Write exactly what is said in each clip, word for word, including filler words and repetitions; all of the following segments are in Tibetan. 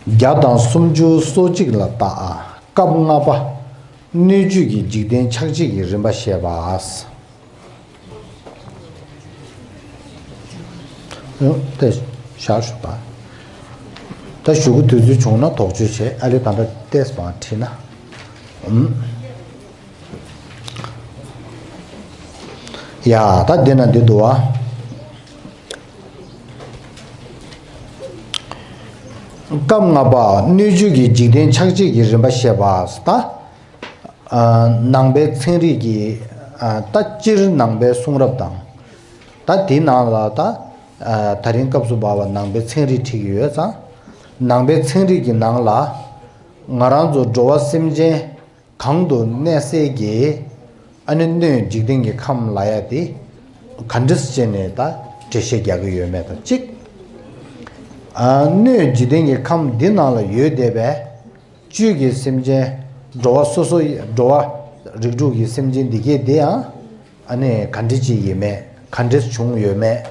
བརྒྱ་དང་སུམ་ཅུ་སོ་གཅིག་ལ་བལྟ། སྐབས་ལྔ་པ། སྣོད་བཅུད་ཀྱི་འཇིག་རྟེན་ཆགས་བྱེད་ཀྱི་རིམ་པ་བཤད་པ། ཨུ། ཏེ། ཞར་ཞུ་དང་། ད་ཞུ་གི་དུས་ཚོད་བྱུང་ན་དོགས་གཅོད་བྱེད། ཨ་ལེ་ད་ལྟ་ཏེས་བང་ཁྲིད་ན། ཨུམ། ཡ། ད་འདི་ན་འདི་འདུག་བ། སྐབས་ལྔ་པ། སྣོད་བཅུད་ཀྱི་འཇིག་རྟེན་ཆགས་བྱེད་ཀྱི་རིམ་པ་བཤད་པ། ད། ཨ། ནང་པའི་ཚན་རིག་གི། ཨ། ད་སྤྱིར་ནང་པའི་གསུང་རབ་དང་། ད་དེའི་ནང་ལ་ད། ཨ། ད་རིང་སྐབས་སུ་བབས་པ་ནང་པའི་ཚན་རིག་ཁྲིད་ཀྱི་ཡོད་ཙང་། ནང་པའི་ཚན་རིག་གི་ནང་ལ། ང་རང་ཚོ་འགྲོ་བ་སེམས་ཅན་གང་དུ་གནས་སའི་གི། ཨ་ནི་སྣོད་འཇིག་རྟེན་གྱི་ཁམས་ལབ་ཡ་དེ་ག་འདྲས་བྱས་ནས་ད་འགྲེལ་བཤད་རྒྱག་གི་ཡོད་མེད་དང་གཅིག་ཨ། སྣོད་འཇིག་རྟེན་གྱི་ཁམས་འདི་ནང་ལ་ཡོད་བསྡད་པའི་བཅུད་ཀྱི་སེམས་ཅན། འགྲོ་བ་སོ་སོ། འགྲོ་བ་རིགས་དྲུག་གི་སེམས་ཅན་འདི་གས་དེ་ཡང་། ཨ་ནི་ག་འདྲ་ཅིག་ཡིན་མེད། ག་འདྲས་བྱུང་ཡོད་མེད།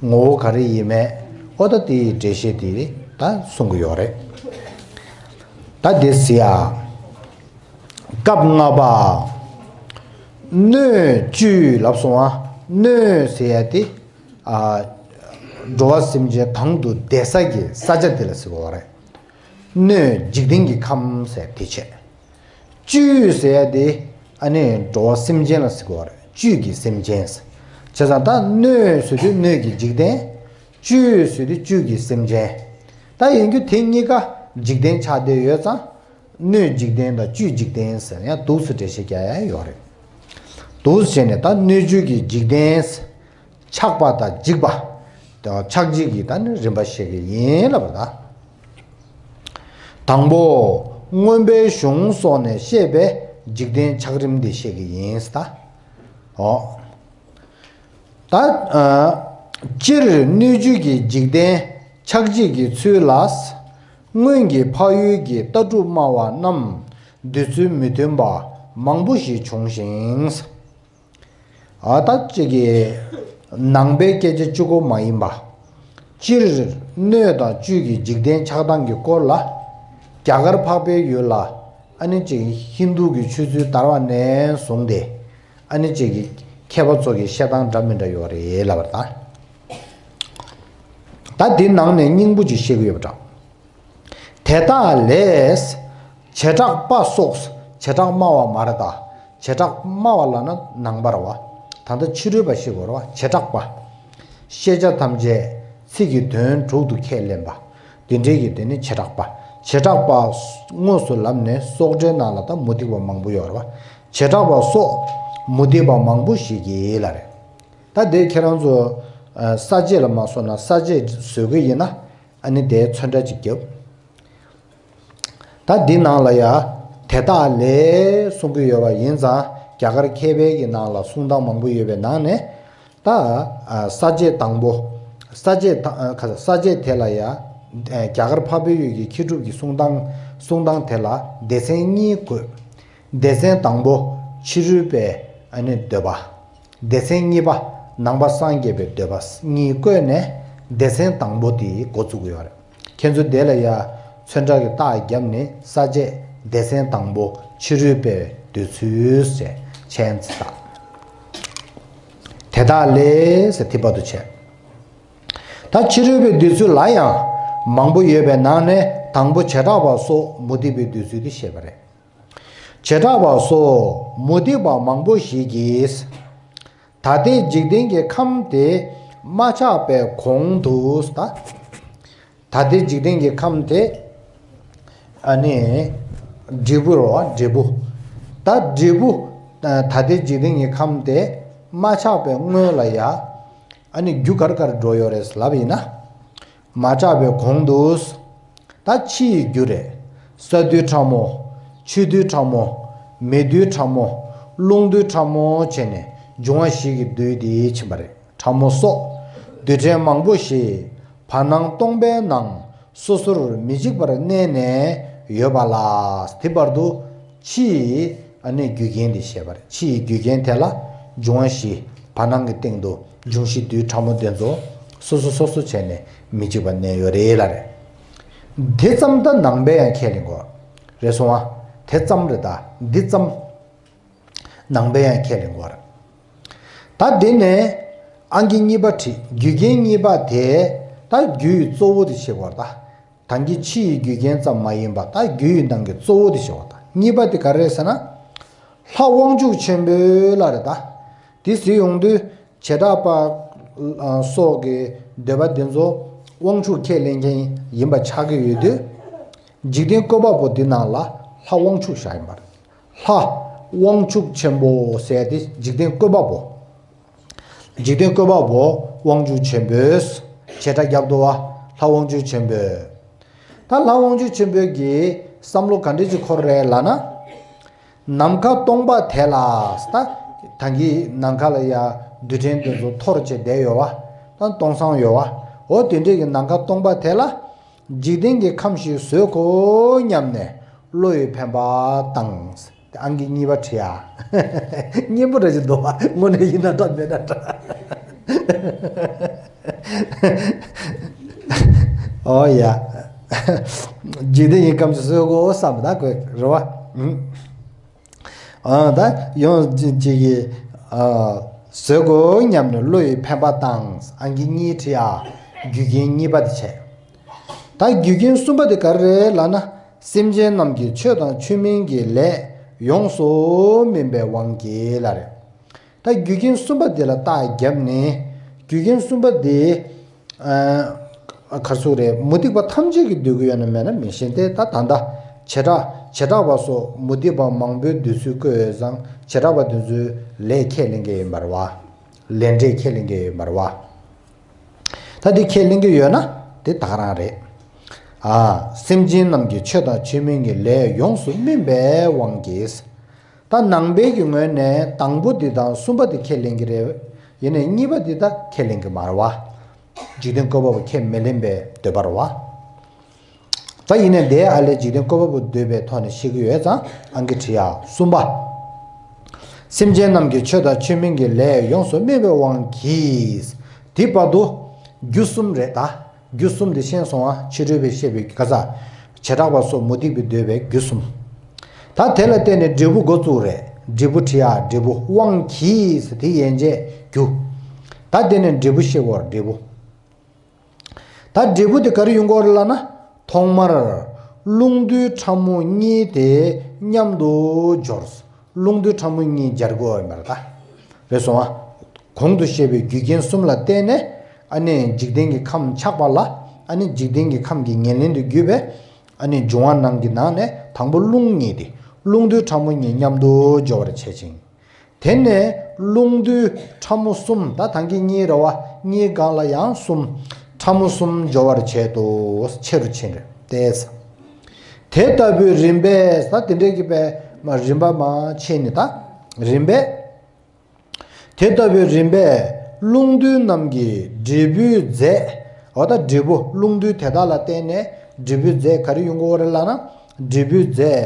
ངོ་བོ་ག་རེ་ཡིན་མེད། ཨོ་ད་དེའི་འགྲེལ་བཤད་དེ་ད་གསུང་གི་ཡོད་རེད། ད་དེ་ཟེར་ཡ། སྐབས་ལྔ་པ། སྣོད་བཅུད་ལབ་སོང་བ། སྣོད་ཟེར་ཡ་དེ། ཨ། འགྲོ་བ་སེམས་ཅན་གང་དུ་བསྡད་ས་གི་ས་ཆ་དེ་ལ་ཟེར་བ་རེད། སྣོད་འཇིག་རྟེན་གྱི་ཁམས་ཟེར་དེ་བྱས། བཅུད་ཟེར་ཡ་དེ་ཨ་ནི་འགྲོ་བ་སེམས་ཅན་ལ་ཟེར་གི་ཡོད་རེད། བཅུད་ཀྱི་སེམས་ཅན་ཟེར། བྱས་ཙང་ད་སྣོད་ཟེར་དུས་སྣོད་ཀྱི་འཇིག་རྟེན། བཅུད་ཟེར་དུས་བཅུད་ཀྱི་སེམས་ཅན། ད་ཡིན་རྒྱུ་དེ་གཉིས་ཀ་འཇིག་རྟེན་ཆགས་བསྡད་ཡོད་ཙང་། སྣོད་འཇིག་རྟེན་དང་བཅུད་འཇིག་རྟེན་ཟེར་ཡང་འདུག་སེ་འགྲེལ་བཤད་རྒྱག་ཡ་ཡོད་རེད། འདུག་སེ་བྱས་ནས་ད་སྣོད་བཅུད་ཀྱི་འཇིག་རྟེན་ཟེར། ཆགས་པ་དང་འཇིག་པ། ཆགས་འཇིག་གི་ད་ནི་རིམ་པ་བཤད་ཀྱི་ཡིན་ལབ་པ་དང་། དང་པོ། མངོན་པའི་གཞུང་སོགས་ནས་བཤད་པའི་འཇིག་རྟེན་ཆགས་རིམ་འདི་བཤད་ཀྱི་ཡིན་ད། འོ། ད། ཨ། སྤྱིར་སྣོད་བཅུད་ཀྱི་འཇིག་རྟེན་ཆགས་བྱེད་ཀྱི་ཚུལ་ལ། སྔོན་གྱི་འཕགས་ཡུལ་གྱི་ལྟ་གྲུབ་སྨྲ་བ་རྣམས་འདོད་ཚུལ་མི་མཐུན་པ་མང་པོ་ཞིག་བྱུང་ཞིང་། ཨ། ད་ཅིག་གི་ནང་པའི་སྐད་ཆ་གཅིག་པོ་མ་ཡིན་པ། སྤྱིར་སྣོད་དང་བཅུད་ཀྱི་འཇིག་རྟེན་ཆགས་སྟངས་ཀྱི་སྐོར་ལ། རྒྱ་གར་འཕགས་པའི་ཡུལ་ལ། ཨ་ནི་ཅིག་ཧིན་རྡུ་གི་ཆོས་ཚུལ་དར་བ་ནས་བཟུང་སྟེ། ཨ་ནི་ཅིག་གི་མཁས་པ་ཚོ་གི་བཤད་སྟངས་འདྲ་མི་འདྲ་ཡོད་རེད་ལབ་པ་དང་། ད་འདི་ནང་ནས་སྙིང་པོ་ཅིག་བཤད་ཀྱི་ཡོད་པ་འདྲ། དེ་དག་ལས། བྱེ་བྲག་པ་སོགས། བྱེ་བྲག་སྨྲ་བ་མ་རེད་ད། བྱེ་བྲག་སྨྲ་བ་ལབ་ན་ནང་པ་རེད་བ། ད་ལྟ་ཕྱི་རོལ་པ་ཞིག་གོ་རེད་བ། བྱེ་བྲག་པ། ཤེས་བྱ་ཐམས་ཅད་ཚིག་གི་དོན་དྲུག་ཏུ་ཁས་ལེན་པ། དེ་འདྲའི་གི་དེ་ནི་བྱེ་བྲག་པ། བྱེ་བྲག་པ་དངོས་སུ་ལབ་ནས་སོགས་སྒྲའི་ནང་ལ་ད་མུ་སྟེགས་པ་མང་པོ་ཡོད་རེད་བ། བྱེ་བྲག་པ་སོགས་མུ་སྟེགས་པ་མང་པོ་ཞིག་གིས་ལབ་རེད། ད་དེ་ཁྱེད་རང་ཚོ་ས་བཅད་ལ་མ་སོང་ན་ས་བཅད་བཟོ་གི་ཡིན་ན། ཨ་ནི་དེའི་ཚོན་ཁྲ་ཅིག་རྒྱབ། ད་འདི་ནང་ལ་ཡ། དེ་དག་ལས་གསུང་གི་ཡོད་པ་ཡིན་ཙང་རྒྱ་གར་མཁས་པའི་གི་ནང་ལ་གསུང་སྟངས་མང་པོ་ཡོད་པའི་ནང་ནས། ད། ས་བཅད་དང་པོ། ས་བཅད་ད་ཁ་ས་བཅད་དེ་ལ་ཡ། རྒྱ་གར་འཕགས་པའི་ཡུལ་གྱི་མཁས་གྲུབ་ཀྱི་གསུང་སྟངས། གསུང་སྟངས་དེ་ལ་སྡེ་ཚན་གཉིས་བགོས། སྡེ་ཚན་དང་པོ་ཕྱི་རོལ་པའི་ཨ་ནི་འདོད་པ། སྡེ་ཚན་གཉིས་པ་ནང་པ་སངས་རྒྱས་པའི་འདོད་པ་གཉིས་བཀོད་ནས་སྡེ་ཚན་དང་པོ་དེ་འགོ་བཙུགས་ཀྱི་ཡོད་རེད། ཁྱེད་ཚོ་དེ་ལ་ཡ་ཚོན་ཁྲ་གི་རྟགས་བརྒྱབ་ནས་ས་བཅད་སྡེ་ཚན་དང་པོ་ཕྱི་རོལ་པའི་འདོད་ཚུལ་ཟེར་མཆན་བཏགས། དེ་དག་ལས་ཟེར་དེ་བར་དུ་བྱས། ད་ཕྱི་རོལ་པའི་འདོད་ཚུལ་ལ་ཡང་མང་པོ་ཡོད་པའི་ནང་ནས་དང་པོ་བྱེ་བྲག་པ་སོགས་མུ་སྟེགས་པའི་འདོད་ཚུལ་དེ་བཤད་པ་རེད། བྱེ་བྲག་པ་སོགས་མུ་སྟེགས་པ་མང་པོ་ཞིག་གིས། ད་ལྟའི་འཇིག་རྟེན་གྱི་ཁམས་དེ་མ་ཆགས་པའི་གོང་དུ་ད། ད་ལྟའི་འཇིག་རྟེན་གྱི་ཁམས་དེ། ཨ་ནི། འབྲས་བུ་རེད་བ། འབྲས་བུ། ད་འབྲས་བུ། ད་ལྟའི་འཇིག་རྟེན་གྱི་ཁམས་དེ་མ་ཆགས་པའི་སྔོན་ལ་ཡ། ཨ་ནི་རྒྱུ་ག་རེ་ག་རེ་འགྲོ་ཡོད་རེད་ལབ་ཡིན་ན། མ་ཆགས་པའི་གོང་དུ། ད་ཕྱིའི་རྒྱུ་རེད། ས་རྡུལ་ཕྲ་མོ། ཆུ་རྡུལ་ཕྲ་མོ། མེ་རྡུལ་ཕྲ་མོ། རླུང་རྡུལ་ཕྲ་མོ་བྱས་ནས་འབྱུང་བ་བཞི་གི་རྡུལ་དེ་ཕྱིན་པ་རེད། ཕྲ་མོ་སོགས་རྡུལ་ཕྲན་མང་པོ་ཞིག་བར་སྣང་སྟོང་པའི་ནང་སོ་སོར་མི་འཇིག་པར་གནས་ནས་ཡོད་པ་ལ། དེ་བར་དུ་ཕྱིའི་ཨ་ནི་རྒྱུ་རྐྱེན་དེ་བཤད་པ་རེད། ཕྱིའི་རྒྱུ་རྐྱེན་དེ་ལ་འབྱུང་བ་བཞི། བར་སྣང་གི་སྟེང་དུ་འབྱུང་བཞི་རྡུལ་ཕྲ་མོ་དེ་ཚོ་སོ་སོ་སོ་སོ་བྱས་ནས་མི་འཇིག་པར་གནས་ཡོད་རེད་ལབ་རེད། དེ་ཙམ་ད་ནང་པའི་ཡང་ཁས་ལེན་དགོས་རེད་སོང་ཨ། དེ་ཙམ་རེད་ད། འདི་ཙམ་ནང་པའི་ཡང་ཁས་ལེན་དགོས་རེད། ད་འདི་ནས་ཨང་ཀི་གཉིས་པ་བྲིས། རྒྱུ་རྐྱེན་གཉིས་པ་དེ་ད་རྒྱུ་ཡི་གཙོ་བོ་དེ་བྱེད་དགོས་རེད་ད། ད་གིན་ཕྱི་ཡི་རྒྱུ་རྐྱེན་ཙམ་མ་ཡིན་པ་ད་རྒྱུ་ཡི་ནང་གི་གཙོ་བོ་དེ་བྱེད་དགོས་རེད་ད། གཉིས་པ་དེ་ག་རེ་རེད་ཟེར་ན། ལྷ་དབང་ཕྱུག་ཆེན་པོའི་ལ་རེད་ད། དེ་ཟེར་ཡོང་དུས། བྱེ་བྲག་པ་སོགས་ཀྱི་འདོད་པ་འདི་ཚོ་དབང་ཕྱུག་ཁས་ལེན་མཁན་ཡིན་པ་ཆགས་ཀྱི་ཡོད་དུས། འཇིག་རྟེན་བཀོད་པ་པོ་འདི་ནང་ལ་ལྷ་དབང་ཕྱུག་བཞག་ཡིན་པ་རེད། ལྷ་དབང་ཕྱུག་ཆེན་པོ་ཟེར་དེ་འཇིག་རྟེན་བཀོད་པ་པོ། འཇིག་རྟེན་བཀོད་པ་པོ་དབང་ཕྱུག་ཆེན་པོས། བྱེ་བྲག་རྒྱབ་ཏུ་བ་ལྷ་དབང་ཕྱུག་ཆེན་པོས། ད་ལྷ་དབང་ཕྱུག་ཆེན་པོའི་གི་བསམ་བློ་ག་འདྲས་ཅིག་འཁོར་རེད་ལབ་ན། ནམ་མཁའ་སྟོང་པ་དེ་ལ། ད་ད་གིན་ནམ་མཁའ་ལ་ཡ་རྡུལ་ཕྲན་དེ་ཚོ་འཐོར་བྱས་བསྡད་ཡོད་བ། ད་སྟོང་སང་ཡོད་བ། འོ་དེ་འདྲས་ཀྱི་ནམ་མཁའ་སྟོང་པ་དེ་ལ་འཇིག་རྟེན་གྱི་ཁམས་ཤིག་བཟོས་དགོས་སྙམ་ནས་བློ་ཡི་འཕེན་པ་བཏང་། ཨང་ཀི་གཉིས་པ་བྲིས་ཡ། སྙན་པོ་འདྲ་ཞིག་འདུག་བ། དངོས་གནས་ཡིན་ན་འདྲ་མེད་ན་འདྲ། ཨོ་ཡ། འཇིག་རྟེན་གྱི་ཁམས་ཤིག་བཟོས་དགོས་བསམ་པ་ད་དགོས་རེད་བ། ཨ་ད་ཡོང་ཅིག་གི་ཨ་བཟོད་དགོས་སྙམ་ནས་བློ་ཡི་འཕེན་པ་བཏང་། ཨང་ཀི་གཉིས་བྲིས་ཨ། རྒྱུ་རྐྱེན་གཉིས་པ་དེ་བྱས། ད་རྒྱུ་རྐྱེན་གསུམ་པ་དེ་ག་རེ་རེད་ལབ་ན། སེམས་ཅན་རྣམས་ཀྱི་ཆོས་དང་ཆོས་མིན་གྱི་ལས་ཡོངས་སུ་སྨིན་པའི་དབང་གིས་ལ་རེད། ད་རྒྱུ་རྐྱེན་གསུམ་པ་དེ་ལ་རྟགས་བརྒྱབ་ནས་རྒྱུ་རྐྱེན་གསུམ་པ་དེ། ཨ་ག་ཚོད་རེད། མུ་སྟེགས་པ་ཐམས་ཅད་ཀྱིས་འདོད་ཀྱི་ཡོད་ན་མེད་ན་མི་ཤེས་ཏེ། ད་ད་ལྟ་བྱེ་བྲག་བྱེ་བྲག་པ་སོགས་མུ་སྟེགས་པ་མང་པོའི་འདོད་ཚུལ་བཀོད་ཡོད་ཙང་། བྱེ་བྲག་པ་དེ་ཚོས་ལས་ཁས་ལེན་གྱི་ཡོད་མ་རེད་བ། ལས་འབྲས་ཁས་ལེན་གྱི་ཡོད་མ་རེད་བ། ད་འདི་ཁས་ལེན་གྱི་ཡོད་ན་དེ་ད་ག་རང་རེད། ཨ་སེམས་ཅན་རྣམས་ཀྱི་ཆོས་དང་ཆོས་མིན་གྱི་ལས་ཡོངས་སུ་སྨིན་པའི་དབང་གིས། ད་ནང་པའི་གི་ངོས་ནས་དང་པོ་འདི་དང་གསུམ་པ་འདི་ཁས་ལེན་གྱི་རེད། ཡིན་ནའི་གཉིས་པ་འདི་ད་ཁས་ལེན་གྱི་མ་རེད་བ། འཇིག་རྟེན་བཀོད་པ་པོ་ཁས་མི་ལེན་པའི་འདོད་པ་རེད་བ། ད་ཡིན་ནའི་དེ་ཨ་ལས་འཇིག་རྟེན་བཀོད་པ་པོ་འདོད་པའི་ཐོག་ནས་བཤད་ཀྱི་ཡོད་ཙང་ཨང་ཀི་བྲིས་ཡ། གསུམ་པ། སེམས་ཅན་རྣམས་ཀྱི་ཆོས་དང་ཆོས་མིན་གྱི་ལས་ཡོངས་སུ་སྨིན་པའི་དབང་གིས། དེ་བར་དུ་རྒྱུ་གསུམ་རེད་ད། རྒྱུ་གསུམ་དེ་ཤེས་སོང་ཨ། ཕྱི་རོལ་པས་བཤད་པའི་ག་ས། བྱེ་བྲག་པ་སོགས་མུ་སྟེགས་པས་འདོད་པའི་རྒྱུ་གསུམ། ད་དེ་ལ་བརྟེན་ནས་འབྲས་བུ་འགོ་བཙུགས་རེད། འབྲས་བུ་བྲིས་ཡ། འབྲས་བུ་དབང་གིས་དེ་ཡན་ཆད་རྒྱུ། ད་དེ་ནས་འབྲས་བུ་བཤད་དགོས་རེད། འབྲས་བུ། ད་འབྲས་བུ་དེ་ག་རེ་ཡོང་གི་ཡོད་རེད་ལབ་ན། ཐོག་མར་རླུང་རྡུལ་ཕྲ་མོ་གཉིས་དེ་མཉམ་དུ་སྦྱོར། རླུང་རྡུལ་ཕྲ་མོ་གཉིས་སྦྱར་དགོས་ཡོད་མ་རེད་ད། རེད་སོང་ཨ། གོང་དུ་བཤད་པའི་རྒྱུ་རྐྱེན་གསུམ་ལ་བརྟེན་ནས་ཨ་ནི་འཇིག་རྟེན་གྱི་ཁམས་ཆགས་པ་ལ། ཨ་ནི་འཇིག་རྟེན་གྱི་ཁམས་ཀྱི་ཉེར་ལེན་དུ་གྱུར་པའི་ཨ་ནི་འབྱུང་བ་རྣམས་ཀྱི་ནང་ནས་དང་པོ་རླུང་གཉིས་ཏེ། རླུང་རྡུལ་ཕྲ་མོ་གཉིས་མཉམ་དུ་སྦྱོར་བར་བྱེད་ཅིང་། དེ་ནས་རླུང་རྡུལ་ཕྲ་མོ་གསུམ། ད་ད་གིན་གཉིས་རེད་བ། གཉིས་སྒང་ལ་ཡང་གསུམ། ཕྲ་མོ་གསུམ་སྦྱོར་བར་བྱེད་དོ། ཆེ་རུ་ཕྱིན་རེད་དེ། དེ་ལྟ་བུའི་རིམ་པས། ད་དེ་འདྲའི་གི་པའི་མ་རིམ་པ་མ་ཕྱིན་ནི་ད། རིམ་པས། དེ་ལྟ་བུའི་རིམ་པས་རླུང་རྡུལ་རྣམས་ཀྱི་འབྲས་བུའི་རྫས། འོ་ད་འབྲས་བུ་རླུང་རྡུལ་དེ་དག་ལ་བརྟེན་ནས་འབྲས་བུའི་རྫས་ག་རེ་ཡོང་གི་ཡོད་རེད་ལབ་ན། འབྲས་བུའི་རྫས་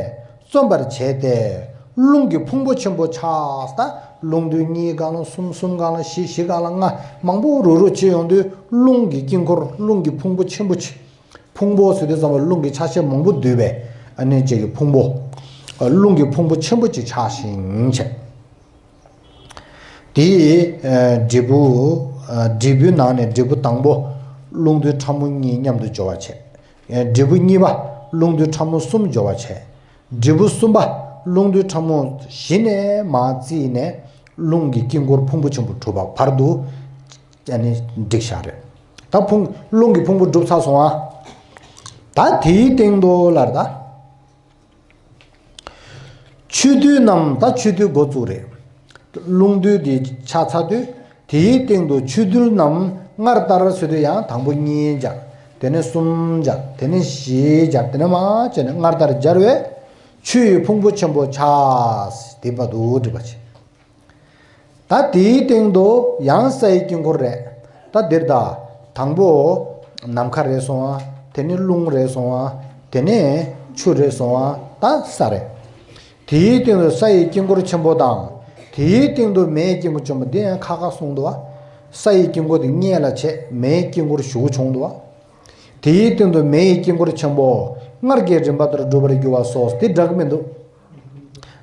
རྩོམ་པར་བྱས་ཏེ། རླུང་གི་ཕུང་པོ་ཆེན་པོ་ཆགས། ད་རླུང་རྡུལ་གཉིས་སྒང་ལ་གསུམ། གསུམ་སྒང་ལ་བཞི། བཞི་སྒང་ལ་ལྔ། མང་པོ་རུ་རུ་བྱེད་ཡོང་དུས་རླུང་གི་དཀྱིལ་འཁོར། རླུང་གི་ཕུང་པོ་ཆེན་པོ་ཆེ། ཕུང་པོ་ཟེར་དུས་ཙམ་པ་རླུང་གི་ཆ་ཤས་མང་པོ་འདུས་པའི་ཨ་ནི་ཅིག་གི་ཕུང་པོ། རླུང་གི་ཕུང་པོ་ཆེན་པོ་ཅིག་ཆགས་ཤིང་བྱས། དེའི་འབྲས་བུ། འབྲས་བུའི་ནང་ནས་འབྲས་བུ་དང་པོ་རླུང་རྡུལ་ཕྲ་མོ་གཉིས་མཉམ་དུ་སྦྱོར་བར་བྱེད། འབྲས་བུ་གཉིས་པ་རླུང་རྡུལ་ཕྲ་མོ་གསུམ་སྦྱོར་བར་བྱེད། འབྲས་བུ་གསུམ་པ་རླུང་རྡུལ་ཕྲ་མོ་བཞི་ནས་མར་བརྩིས་ནས་རླུང་གི་དཀྱིལ་འཁོར་ཕུང་པོ་ཆེན་པོ་དྲུག་པ་བར་དུ་ཨ་ནི་བསྒྲིགས་བཞག་རེད། ད་ཕུང་རླུང་གི་ཕུང་པོ་གྲུབ་ཚར་སོང་ཨ། ད་དེའི་སྟེང་དུ་ལར་ད། ཆུ་རྡུལ་རྣམས། ད་ཆུ་རྡུལ་འགོ་བཙུགས་རེད། རླུང་རྡུལ་དེ་ཆགས་ཚར་དུས་དེའི་སྟེང་དུ་ཆུ་རྡུལ་རྣམས་སྔར་ལྟར་ཟེར་དུས་ཡང་དང་པོ་གཉིས་སྦྱར། དེ་ནས་གསུམ་སྦྱར། དེ་ནས་བཞི་སྦྱར། དེ་ནས་མར་བྱས་ནས་སྔར་ལྟར་སྦྱར་བས་ཆུ་ཡི་ཕུང་པོ་ཆེན་པོ་ཆགས། དེ་བར་དུ་འགྲིག་པ་བྱེད། ད་དེའི་སྟེང་དུ་ཡང་ས་ཡི་དཀྱིལ་འཁོར་རེད། ད་འདིར་ད་དང་པོ་ནམ་མཁའ་རེད་སོང་ཨ། དེ་ནས་རླུང་རེད་སོང་ཨ། དེ་ནས་ཆུ་རེད་སོང་ཨ། ད་ས་རེད། དེའི་སྟེང་དུ་ས་ཡི་དཀྱིལ་འཁོར་ཆེན་པོ་དང་། དེའི་སྟེང་དུ་མེའི་དཀྱིལ་འཁོར་ཆེན་པོ། འདི་ཡང་ཁ་ཁ་གསུངས་འདུག་བ། ས་ཡི་དཀྱིལ་འཁོར་དེ་སྔོན་ལ་བྱས། མེའི་དཀྱིལ་འཁོར་གཞུག་གུ་བྱུང་འདུག་བ། དེའི་སྟེང་དུ་མེ་ཡི་དཀྱིལ་འཁོར་ཆེན་པོ་སྔར་གྱི་རིམ་པ་ལྟར་འགྲུབ་པར་འགྱུར་བ་སོགས་དེ་འདྲ་གི་མི་འདུག་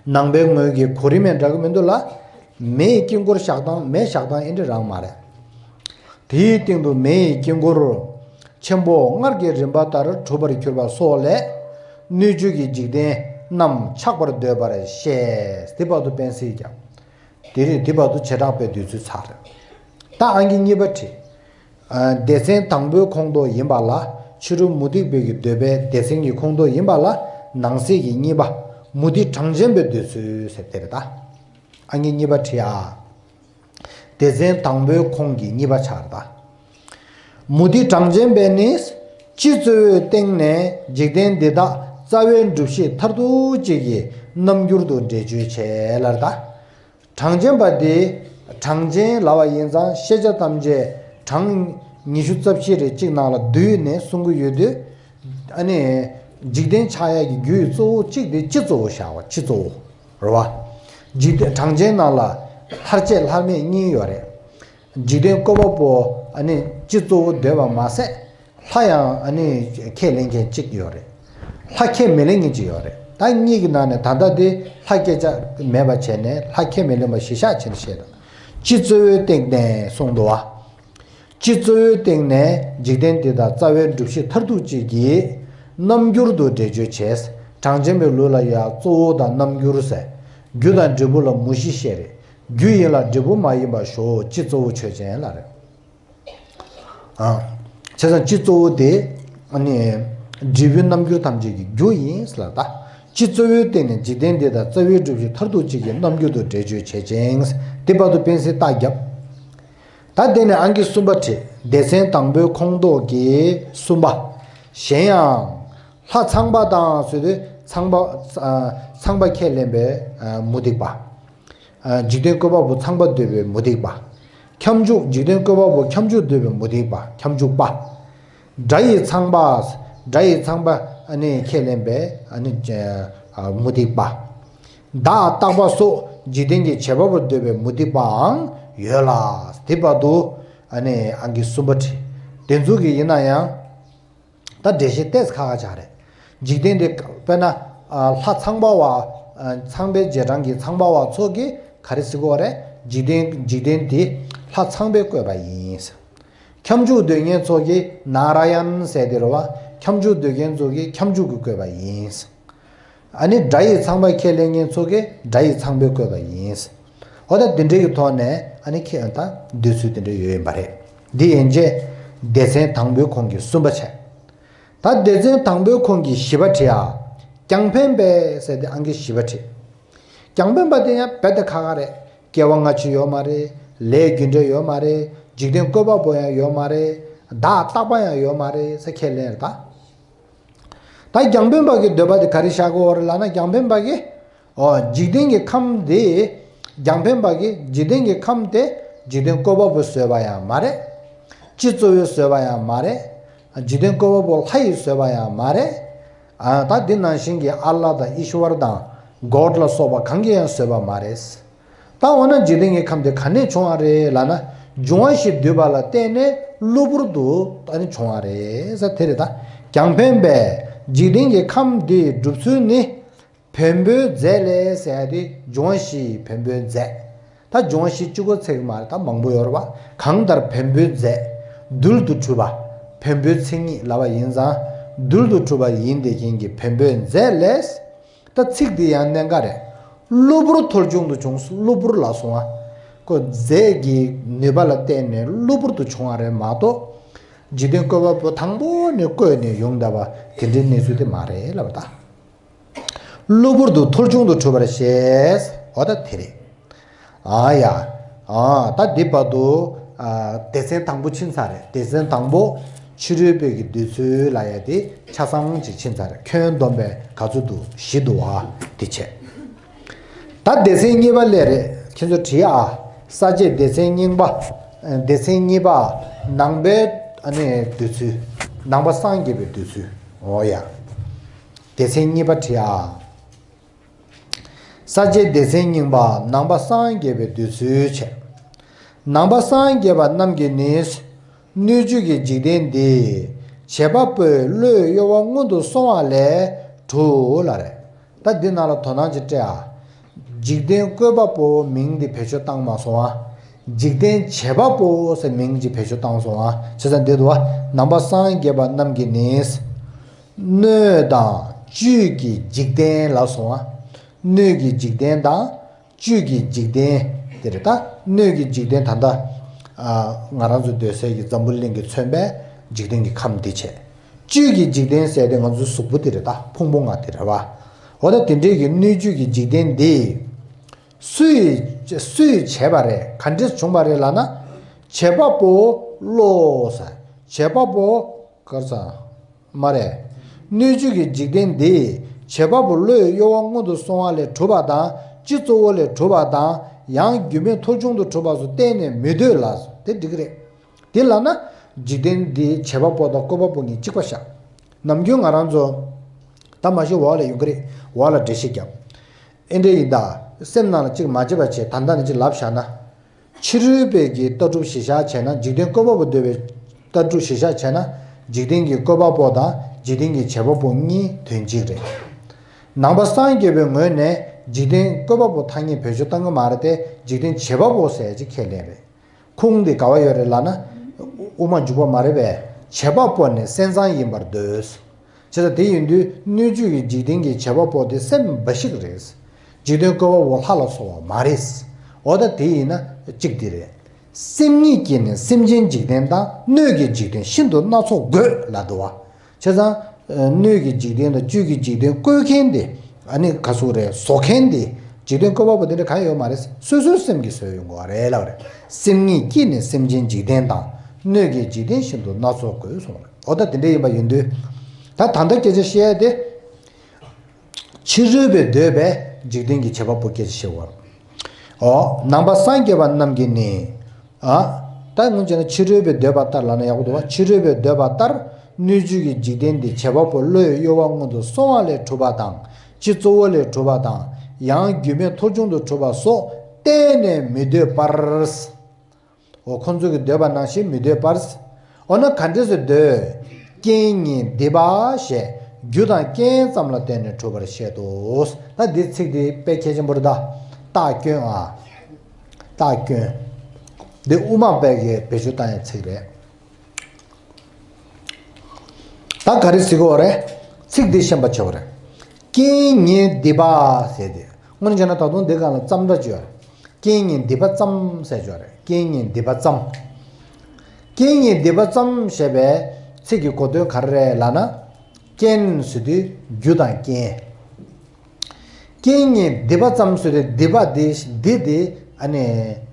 ནང་པའི་ངོས་ཀྱི་གོ་རིམ་ཡང་འདྲ་གི་མི་འདུག་ལ། མེ་ཡི་དཀྱིལ་འཁོར་བཞག་སྟངས་མེ་བཞག་སྟངས་ཨེ་འདྲ་རང་མ་རེད། དེའི་སྟེང་དུ་མེ་ཡི་དཀྱིལ་འཁོར་ཆེན་པོ་སྔར་གྱི་རིམ་པ་ལྟར་གྲུབ་པར་གྱུར་པ་སོགས་ལས། སྣོད་བཅུད་ཀྱི་འཇིག་རྟེན་རྣམས་ཆགས་པར་འདོད་པར་བཤད། དེ་བར་དུ་དཔེ་གསལ་ཀྱང་། དེ་རེད། དེ་བར་དུ་བྱེ་བྲག་པའི་འདོད་ཚུལ་ཚར་རེད། ད་ཨང་ཀི་གཉིས་པ་བྲིས། ཨ། སྡེ་ཚན་དང་པོའི་ཁོངས་གཏོགས་ཡིན་པ་ལ། ཕྱི་རོལ་མུ་སྟེགས་པའི་གི་འདོད་པའི་སྡེ་ཚན་གྱི་ཁོངས་གཏོགས་ཡིན་པ་ལ། ནང་གསེས་ཀྱི་གཉིས་པ། མུ་སྟེགས་གྲངས་ཅན་པའི་འདོད་ཚུལ་ཟེར་དེ་རེད་ད། ཨང་ཀི་གཉིས་པ་བྲིས་ཨ། སྡེ་ཚན་དང་པོའི་ཁོངས་ཀྱི་གཉིས་པ་ཆགས་རེད་ད། མུ་སྟེགས་གྲངས་ཅན་པས་ནི། སྤྱི་གཙོ་བོའི་སྟེང་ནས་འཇིག་རྟེན་འདི་དག་རྩ་བའི་སྒྲུབ་བྱེད་མཐར་ཐུག་ཅིག་གི་རྣམ་འགྱུར་དུ་འགྲེལ་བརྗོད་བྱེད་ལར་ད། གྲངས་ཅན་པ་དེ། གྲངས་ཅན་ལབ་པ་ཡིན་ཙང་ཤེས་བྱ་ཐམས་ཅད་གྲངས་ཉི་ཤུ་རྩ་བཞི་རེ་གཅིག་ནང་ལ་བསྡུས་ནས་གསུང་གི་ཡོད་དུས། ཨ་ནི། འཇིག་རྟེན་ཆགས་ཡག་གི་རྒྱུའི་གཙོ་བོ་གཅིག་དེ་སྤྱི་གཙོ་བོ་བཞག་པ་སྤྱི་གཙོ་བོ། རེད་བ། འཇིག་རྟེན་གྲངས་ཅན་ནང་ལ་ལྷར་བཅས་ལྷར་མེད་གཉིས་ཡོད་རེད། འཇིག་རྟེན་བཀོད་པ་པོ་ཨ་ནི་སྤྱི་གཙོ་བོ་འདོད་པ་མ་ཟད། ལྷ་ཡང་ཨ་ནི་ཁས་ལེན་མཁན་གཅིག་ཡོད་རེད། ལྷ་ཁས་མི་ལེན་མཁན་གཅིག་ཡོད་རེད། ད་གཉིས་ཀྱི་ནང་ནས་ད་ལྟ་དེ་ལྷ་སྐད་ཆ་མེད་པ་བྱས་ནས་ལྷ་ཁས་མི་ལེན་པ་གཞི་བཞག་བྱས་ནས་བཤད་དང་། སྤྱི་གཙོ་བོའི་སྟེང་ནས་གསུངས་འདུག་བ། སྤྱི་གཙོ་བོའི་སྟེང་ནས་འཇིག་རྟེན་འདི་དག་རྩ་བའི་སྒྲུབ་བྱེད་མཐར་ཐུག་ཅིག་གི་རྣམ་འགྱུར་དུ་འགྲེལ་བརྗོད་བྱས། གྲངས་ཅན་པའི་ལུགས་ལ་ཡང་གཙོ་བོ་དང་རྣམ་འགྱུར་ཟེར། རྒྱུ་དང་འབྲས་བུ་ལ་མུ་བཞི་བཤད་རེད། རྒྱུ་ཡིན་ལ་འབྲས་བུ་མ་ཡིན་པ་ཞོག་སྤྱི་གཙོ་བོ་ཆོས་ཅན་ལ་རེད། ཨ། བྱས་ཙང་སྤྱི་གཙོ་བོ་དེ། ཨ་ནི། འབྲས་བུའི་རྣམ་འགྱུར་ཐམས་ཅད་ཀྱི་རྒྱུ་ཡིན་ལ་ད། སྤྱི་གཙོ་བོའི་སྟེང་ནས་འཇིག་རྟེན་འདི་དག་རྩ་བའི་སྒྲུབ་བྱེད་མཐར་ཐུག་ཅིག་གི་རྣམ་འགྱུར་དུ་འགྲེལ་བརྗོད་བྱེད་ཅིང་། དེ་བར་དུ་དཔེ་གསལ་རྟགས་བརྒྱབ། ད་དེ་ནས་ཨང་ཀི་གསུམ་པ་བྲིས། སྡེ་ཚན་དང་པོའི་ཁོངས་གཏོགས་ཀྱི་གསུམ་པ། གཞན་ཡང་། ལྷ་ཚངས་པ་དང་ཟེར་དུས་ཚངས་པ། ཨ། ཚངས་པ་ཁས་ལེན་པའི། ཨ། མུ་སྟེགས་པ། ཨ། འཇིག་རྟེན་བཀོད་པ་པོ་ཚངས་པ་འདོད་པའི་མུ་སྟེགས་པ། ཁྱབ་འཇུག་འཇིག་རྟེན་བཀོད་པ་པོ་ཁྱབ་འཇུག་འདོད་པའི་མུ་སྟེགས་པ། ཁྱབ་འཇུག་པ། དགྲ་ཡི་ཚངས་པ། དགྲ་ཡི་ཚངས་པ་ཨ་ནི་ཁས་ལེན་པའི་ཨ་ནི། ཨ། མུ་སྟེགས་པ། བདག་རྟག་པ་སོགས་འཇིག་རྟེན་གྱི་བྱེད་པ་པོར་འདོད་པའི་མུ་སྟེགས་པའང་ཡོད་ལ། དེ་བར་དུ་ཨ་ནི་ཨང་ཀི་གསུམ་པ་བྲིས། དེ་ཚོ་གི་ཡིན་ན་ཡང་། ད་འགྲེལ་བཤད་ཏོག་ཙམ་ཁག་ཁག་ཆགས་རེད། འཇིག་རྟེན་དེ། དཔེར་ན། ཨ། ལྷ་ཚངས་པ་བ། ཨ། ཚངས་པའི་རྗེས་འབྲང་གི་ཚངས་པ་བ་ཚོ་གིས་ག་རེ་ཟེར་གྱི་ཡོད་རེད། འཇིག་རྟེན། འཇིག་རྟེན་དེ་ལྷ་ཚངས་པས་བཀོད་པ་ཡིན། ཁྱབ་འཇུག་འདོད་མཁན་ཚོ་གིས་ན་ར་ཡན་ཟེར་དེ་རེད་བ། ཁྱབ་འཇུག་འདོད་མཁན་ཚོ་གིས་ཁྱབ་འཇུག་གིས་བཀོད་པ་ཡིན། ཨ་ནི་དགྲ་ཡི་ཚངས་པ་ཁས་ལེན་མཁན་ཚོ་གིས་དགྲ་ཡི་ཚངས་པས་བཀོད་པ་ཡིན། འོ་ད་དེ་འདྲའི་གི་ཐོག་ནས་ཨ་ནི་ཁྱེད་ད་འདོད་ཚུལ་དེ་འདྲ་ཡོད་ཡིན་པ་རེད། འདི་ཡན་ཆད་སྡེ་ཚན་དང་པོའི་ཁོངས་ཀྱི་གསུམ་པ་བྱས། ད་སྡེ་ཚན་དང་པོའི་ཁོངས་ཀྱི་བཞི་པ་བྲིས་ཨ། རྒྱང་འཕེན་པས་ཟེར་ཏེ་ཨང་ཀི་བཞི་པ་བྲིས། རྒྱང་འཕེན་པ་དེ་ཡང་རྦད་དེ་ཁག་ཁག་རེད། སྐྱེ་བ་སྔ་ཕྱི་ཡོད་མ་རེད། ལས་རྒྱུ་འབྲས་ཡོད་མ་རེད། འཇིག་རྟེན་བཀོད་པ་པོ་ཡང་ཡོད་མ་རེད། བདག་རྟག་པ་ཡང་ཡོད་མ་རེད་ཟེར་ཁས་ལེན་རེད་ད། ད་རྒྱང་འཕེན་པ་གི་འདོད་པ་དེ་ག་རེ་བཞག་གི་ཡོད་རེད་ལབ་ན། རྒྱང་འཕེན་པ་གི། ཨོ། འཇིག་རྟེན་གྱི་ཁམས་དེ། རྒྱང་འཕེན་པ་གི་འཇིག་རྟེན་གྱི་ཁམས་དེ་འཇིག་རྟེན་བཀོད་པ་པོས་བཟོས་པ་ཡང་མ་རེད། སྤྱི་གཙོ་བོས་བཟོས་པ་ཡང་མ་རེད། འཇིག་རྟེན་བཀོད་པ་པོ་ལྷ་ཡིས་བཟོས་པ་ཡང་མ་རེད། ཨ། ད་འདི་ནང་བཞིན་གྱི་ཨ་ལ་དང་ཨིཤ་ཝར་དང་གོཌ་ལ་སོགས་པ་གང་གིས་ཡང་བཟོས་པ་མ་རེད། ད་འོ་ན་འཇིག་རྟེན་གྱི་ཁམས་དེ་ག་ནས་བྱུང་བ་རེད་ལབ་ན། འབྱུང་བ་བཞི་འདུས་པ་ལ་བརྟེན་ནས་གློ་བུར་དུ་ཨ་ནི་བྱུང་བ་རེད་ཟེར་དེ་རེད་ད། རྒྱང་འཕེན་པས་འཇིག་རྟེན་གྱི་ཁམས་འདིའི་གྲུབ་ཚུལ་ནི། བེམ་པོའི་རྫས་ལས་ཟེར་ཡ་དེ་འབྱུང་བ་བཞི་ཡི་བེམ་པོའི་རྫས། ད་འབྱུང་བ་བཞི་གཅིག་པོ་ཚད་ཀྱི་མ་རེད། ད་མང་པོ་ཡོད་རེད་བ། གང་ལྟར་བེམ་པོའི་རྫས། རྡུལ་དུ་གྲུབ་པ། བེམ་པོའི་མཚན་ཉིད་ལབ་པ་ཡིན་ཙང་། རྡུལ་དུ་གྲུབ་པ་ཡིན་དེ་རྐྱེན་གྱིས་བེམ་པོའི་རྫས་ལས། ད་ཚིག་འདི་ཡང་གནད་འགག་རེད། གློ་བུར་འཐོར་བྱུང་དུ་བྱུང་། གློ་བུར་ལ་སོང་ང་། ཁོ་རྫས་ཀྱི་ནུས་པ་ལ་བརྟེན་ནས་གློ་བུར་དུ་བྱུང་བ་རེད་མ་གཏོགས། འཇིག་རྟེན་བཀོད་པ་པོ་དང་པོ་ནས་བཀོད་ནས་ཡོང་བསྡད་པ་དེ་འདྲའི་གནས་ཚུལ་དེ་མ་རེད་ལབ་པ་ད། གློ་བུར་དུ་འཐོར་བྱུང་དུ་གྲུབ་པར་བཤད། འོ་ད་དེ་རེད། ཨ་ཡ། ཨ། ད་འདི་བར་དུ། ཨ། སྡེ་ཚན་དང་པོ་ཕྱིན་ཚར་རེད། སྡེ་ཚན་དང་པོ་ཕྱི་རོལ་པའི་གི་འདོད་ཚུལ་ལབ་ཡ་དེ་ཆ་ཚང་ཅིག་ཕྱིན་ཚར་རེད། ཁྱོན་བསྡོམས་པས་ག་ཚོད་འདུག་བཞི་འདུག་ཨ། དེ་བྱས། ད་སྡེ་ཚན་གཉིས་པ་སླེབས་རེད། ཁྱེད་ཚོ་བྲིས་ཨ། ས་བཅད་སྡེ་ཚན་རྙིང་པ། སྡེ་ཚན་གཉིས་པ། ནང་པའི་ཨ་ནི་འདོད་ཚུལ། ནང་པ་སངས་རྒྱས་པའི་འདོད་ཚུལ། འོ་ཡ། སྡེ་ཚན་གཉིས་པ་བྲིས་ཨ། ས་བཅད་སྡེ་ཚན་རྙིང་པ། ནང་པ་སངས་རྒྱས་པའི་འདོད་ཚུལ་བྱས། ནང་པ་སངས་རྒྱས་པ་རྣམས་ཀྱིས་ནི། སྣོད་བཅུད་ཀྱི་འཇིག་རྟེན་འདི། བྱེད་པ་པོའི་བློའི་གཡོ་བ་སྔོན་དུ་སོང་བ་ལས་གྲུབ་ལ་རེད། ད་འདི་ནང་ལ་དོ་སྣང་ཅིག་སྤྲད་ཨ། འཇིག་རྟེན་བཀོད་པ་པོ་མིང་འདི་བེད་སྤྱོད་བཏང་མ་སོང་ཨ། འཇིག་རྟེན་བྱེད་པ་པོ་ཟེར་མིང་ཅིག་བེད་སྤྱོད་བཏང་སོང་ཨ། བྱས་ཙང་འདི་འདུག་ཨ། ནང་པ་སངས་རྒྱས་པ་རྣམས་ཀྱིས་ནི། སྣོད་དང་བཅུད་ཀྱི་འཇིག་རྟེན་ལ་སོང་ཨ། སྣོད་ཀྱི་འཇིག་རྟེན་དང་། བཅུད་ཀྱི་འཇིག་རྟེན་དེ་རེད་ད། སྣོད་ཀྱི་འཇིག་རྟེན་ད་ལྟ་ང་རང་ཚོ་སྡོད་སའི་གི་འཛམ་བུ་གླིང་གིས་མཚོན་པའི་འཇིག་རྟེན་གྱི་ཁམས་འདི་བྱས། བཅུད་ཀྱི་འཇིག་རྟེན་ཟེར་དེ་ང་ཚོའི་གཟུགས་པོ་དེ་རེད་ད། ཕུང་པོ་ལྔ་དེ་རེད་བ། འོ་ད་དེ་འདྲའི་གི་སྣོད་བཅུད་ཀྱི་འཇིག་རྟེན་འདི་སུས་སུས་བྱས་པ་རེད། ག་འདྲས་བྱུང་བ་རེད་ལབ་ན། བྱེད་པ་པོ་བློ་ཟེར། བྱེད་པ་པོ་གར་ཟེར། མ་རེད། སྣོད་བཅུད་ཀྱི་འཇིག་རྟེན་འདི་བྱེད་པ་པོ་བློའི་གཡོ་བ་སྔོན་དུ་སོང་བ་ལས་གྲུབ་པ་དང་སྤྱི་གཙོ་བོ་ལས་གྲུབ་པ་དང་ཡང་རྒྱུ་མེད་ཐོག་བྱུང་དུ་གྲུབ་པ་སོགས་གཏན་ནས་མི་འདོད་ལ། དེ་འགྲིག་གི་རེད། དེ་ལབ་ན་འཇིག་རྟེན་འདི་བྱེད་པ་པོ་དང་བཀོད་པ་པོ་གཉིས་གཅིག་པ་བཞག་ནམ་རྒྱུན་ང་རང་ཚོ་ད་མ་གཞི་འོག་ལ་ཡོང་གི་རེད། འོག་ལ་འགྲེལ་བཤད་རྒྱབ། ཨེ་འདྲ་ཡིན་ད། སེམས་ནང་ལ་གཅིག་མ་བརྗེད་པ་བྱས། ད་ལྟ་ནས་གཅིག་ལབ་བཞག་ན། ཕྱི་རོལ་པའི་གི་ལྟ་གྲུབ་གཞི་བཞག་བྱས་ན། འཇིག་རྟེན་བཀོད་པ་པོ་འདོད་པའི་ལྟ་གྲུབ་གཞི་བཞག་བྱས་ན། འཇིག་རྟེན་གྱི་བཀོད་པ་པོ་དང་འཇིག་རྟེན་གྱི་བྱེད་པ་པོ་གཉིས་དོན་གཅིག་རེད། ནང་པ་སངས་རྒྱས་པའི་ངོས་ནས་འཇིག་རྟེན་བཀོད་པ་པོ་ཐ་སྙད་བེད་སྤྱོད་བཏང་གི་མ་རེད་དེ། འཇིག་རྟེན་བྱེད་པ་པོ་ཟེར་ཅིག་ཁས་ལེན་རེད། ཁུངས་འདི་ག་བ་ཡོད་རེད་ལབ་ན། དབུ་མ་འཇུག་པ་མ་རེད་པས། བྱེད་པ་པོ་ནི་སེམས་ཙམ་ཡིན་པར་འདོད། བྱས་ཙང་དེ་ཡིན་དུས་སྣོད་བཅུད་ཀྱི་འཇིག་རྟེན་གྱི་བྱེད་པ་པོ་དེ་སེམས་འབའ་ཞིག་རེད། འཇིག་རྟེན་བཀོད་པ་པོ་ལྷ་ལ་སོགས་པ་མ་རེད། འོ་ད་དེ་ཡིན་ན་གཅིག་དེ་རེད། སེམས་ཉིད་ཀྱིས་ནི་སེམས་ཅན་འཇིག་རྟེན་དང་སྣོད་ཀྱི་འཇིག་རྟེན་ཤིན་ཏུ་སྣ་ཚོགས་བཀོད་ལབ་འདུག་བ། བྱས་ཙང་། སྣོད་ཀྱི་འཇིག་རྟེན་དང་བཅུད་ཀྱི་འཇིག་རྟེན་བཀོད་མཁན་དེ། ཨ་ནི་ག་ཟེར་རེད། བཟོ་མཁན་དེ། འཇིག་རྟེན་བཀོད་པ་པོ་དེ་འདྲ་གང་ཡོད་མ་རེད། སོ་སོའི་སེམས་ཀྱིས་བཟོས་ཡོང་གི་རེད་ལབ་རེད། སེམས་ཉིད་ཀྱིས་ནི་སེམས་ཅན་འཇིག་རྟེན་དང་སྣོད་ཀྱི་འཇིག་རྟེན་ཤིན་ཏུ་སྣ་ཚོགས་བཀོད་གསུངས་རེད། འོ་ད་དེ་འདྲ་ཡིན་པ་ཡིན་དུས། ད་ད་ལྟ་སྐད་ཆ་བཤད་ཡ་དེ། ཕྱི་རོལ་པས་འདོད་པའི་འཇིག་རྟེན་གྱི་བྱེད་པ་པོ་སྐད་ཆ་བཤད་པ་རེད། འོ། ནང་པ་སངས་རྒྱས་པ་རྣམས་ཀྱིས་ནི། ཨ། ད་སྔོན་བྱས་ན་ཕྱི་རོལ་པས་འདོད་པ་ལྟར་ལབ་ན་ཡག་པོ་འདུག་བ། ཕྱི་རོལ་པས་འདོད་པ་ལྟར་སྣོད་བཅུད་ཀྱི་འཇིག་རྟེན་འདི་བྱེད་པ་པོ་བློའི་གཡོ་བ་སྔོན་དུ་སོང་བ་ལས་གྲུབ་པ་དང་སྤྱི་གཙོ་བོ་ལས་གྲུབ་པ་དང་ཡང་རྒྱུ་མེད་ཐོག་བྱུང་དུ་གྲུབ་པ་སོགས་གཏན་ནས་མི་འདོད་པར། འོ། ཁོང་ཚོ་གི་འདོད་པ་ནང་བཞིན་མི་འདོད་པར། འོ་ན་ག་འདྲས་སེ་འདོད། རྐྱེན་ཉིད་འདི་པ་ཞེས་རྒྱུ་དང་རྐྱེན་ཙམ་ལ་བརྟེན་ནས་གྲུབ་པར་བཤད་དོ། ད་འདི་ཚིག་འདི་དཔེ་གལ་ཆེན་པོ་རེད་ད། རྟགས་སྐྱོན་ཨ། རྟགས་སྐྱོན། འདི་དབུ་མ་པའི་གི་བེད་སྤྱོད་བཏང་ཡའི་ཚིག་རེད། ད་ག་རེ་ཟེར་གྱི་ཡོད་རེད། ཚིག་འདི་ཤེས་པ་བྱེད་དགོས་རེད། རྐྱེན་ཉིད་འདི་པ་ཟེར་ཏེ། དངོས་གནས་བྱས་ན་ད་དུང་འདི་སྒང་ལ་ཙམ་སྒྲ་ཅིག་ཡོད་རེད། རྐྱེན་ཉིད་འདི་པ་ཙམ་ཟེར་གྱི་ཡོད་རེད། རྐྱེན་ཉིད་འདི་པ་ཙམ། རྐྱེན་ཉིད་འདི་པ་ཙམ་ཞེས་པའི་ཚིག་གི་གོ་དོན་ག་རེ་རེད་ལབ་ན། རྐྱེན་ཟེར་དུས་རྒྱུ་དང་རྐྱེན། རྐྱེན་ཉིད་འདི་པ་ཙམ་ཟེར་དུས་འདི་པ་འདི་འདི་དེ་ཨ་ནི་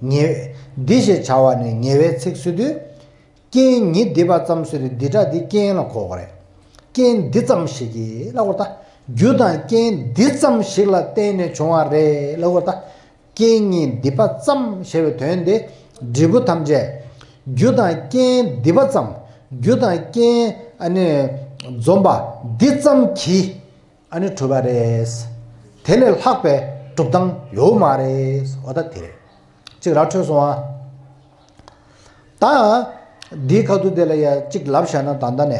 ངེས། འདི་ཞེས་བྱ་བ་ནི་ངེས་པའི་ཚིག་ཟེར་དུས། རྐྱེན་ཉིད་འདི་པ་ཙམ་ཟེར་དུས་འདི་སྒྲ་འདི་རྐྱེན་ལ་གོ་དགོས་རེད། རྐྱེན་འདི་ཙམ་ཞིག་གིས་ལབ་དགོས་རེད་ད། རྒྱུ་དང་རྐྱེན་འདི་ཙམ་ཞིག་ལ་བརྟེན་ནས་བྱུང་བ་རེད་ལབ་དགོས་རེད་ད། རྐྱེན་ཉིད་འདི་པ་ཙམ་ཞེས་པའི་དོན་དེ། འབྲས་བུ་ཐམས་ཅད་རྒྱུ་དང་རྐྱེན་འདི་པ་ཙམ། རྒྱུ་དང་རྐྱེན་ཨ་ནི་འཛོམས་པ་འདི་ཙམ་གྱིས། ཨ་ནི་གྲུབ་པ་རེད། དེ་ལས་ལྷག་པའི་གྲུབ་སྟངས་ཡོད་མ་རེད། འོ་ད་དེ་རེད། གཅིག་ར་འཕྲོད་སོང་ཨ། ད། འདིའི་ཁ་ཐུག་དེ་ལ་ཡ་གཅིག་ལབ་བཞག་ན་ད་ལྟ་ནས།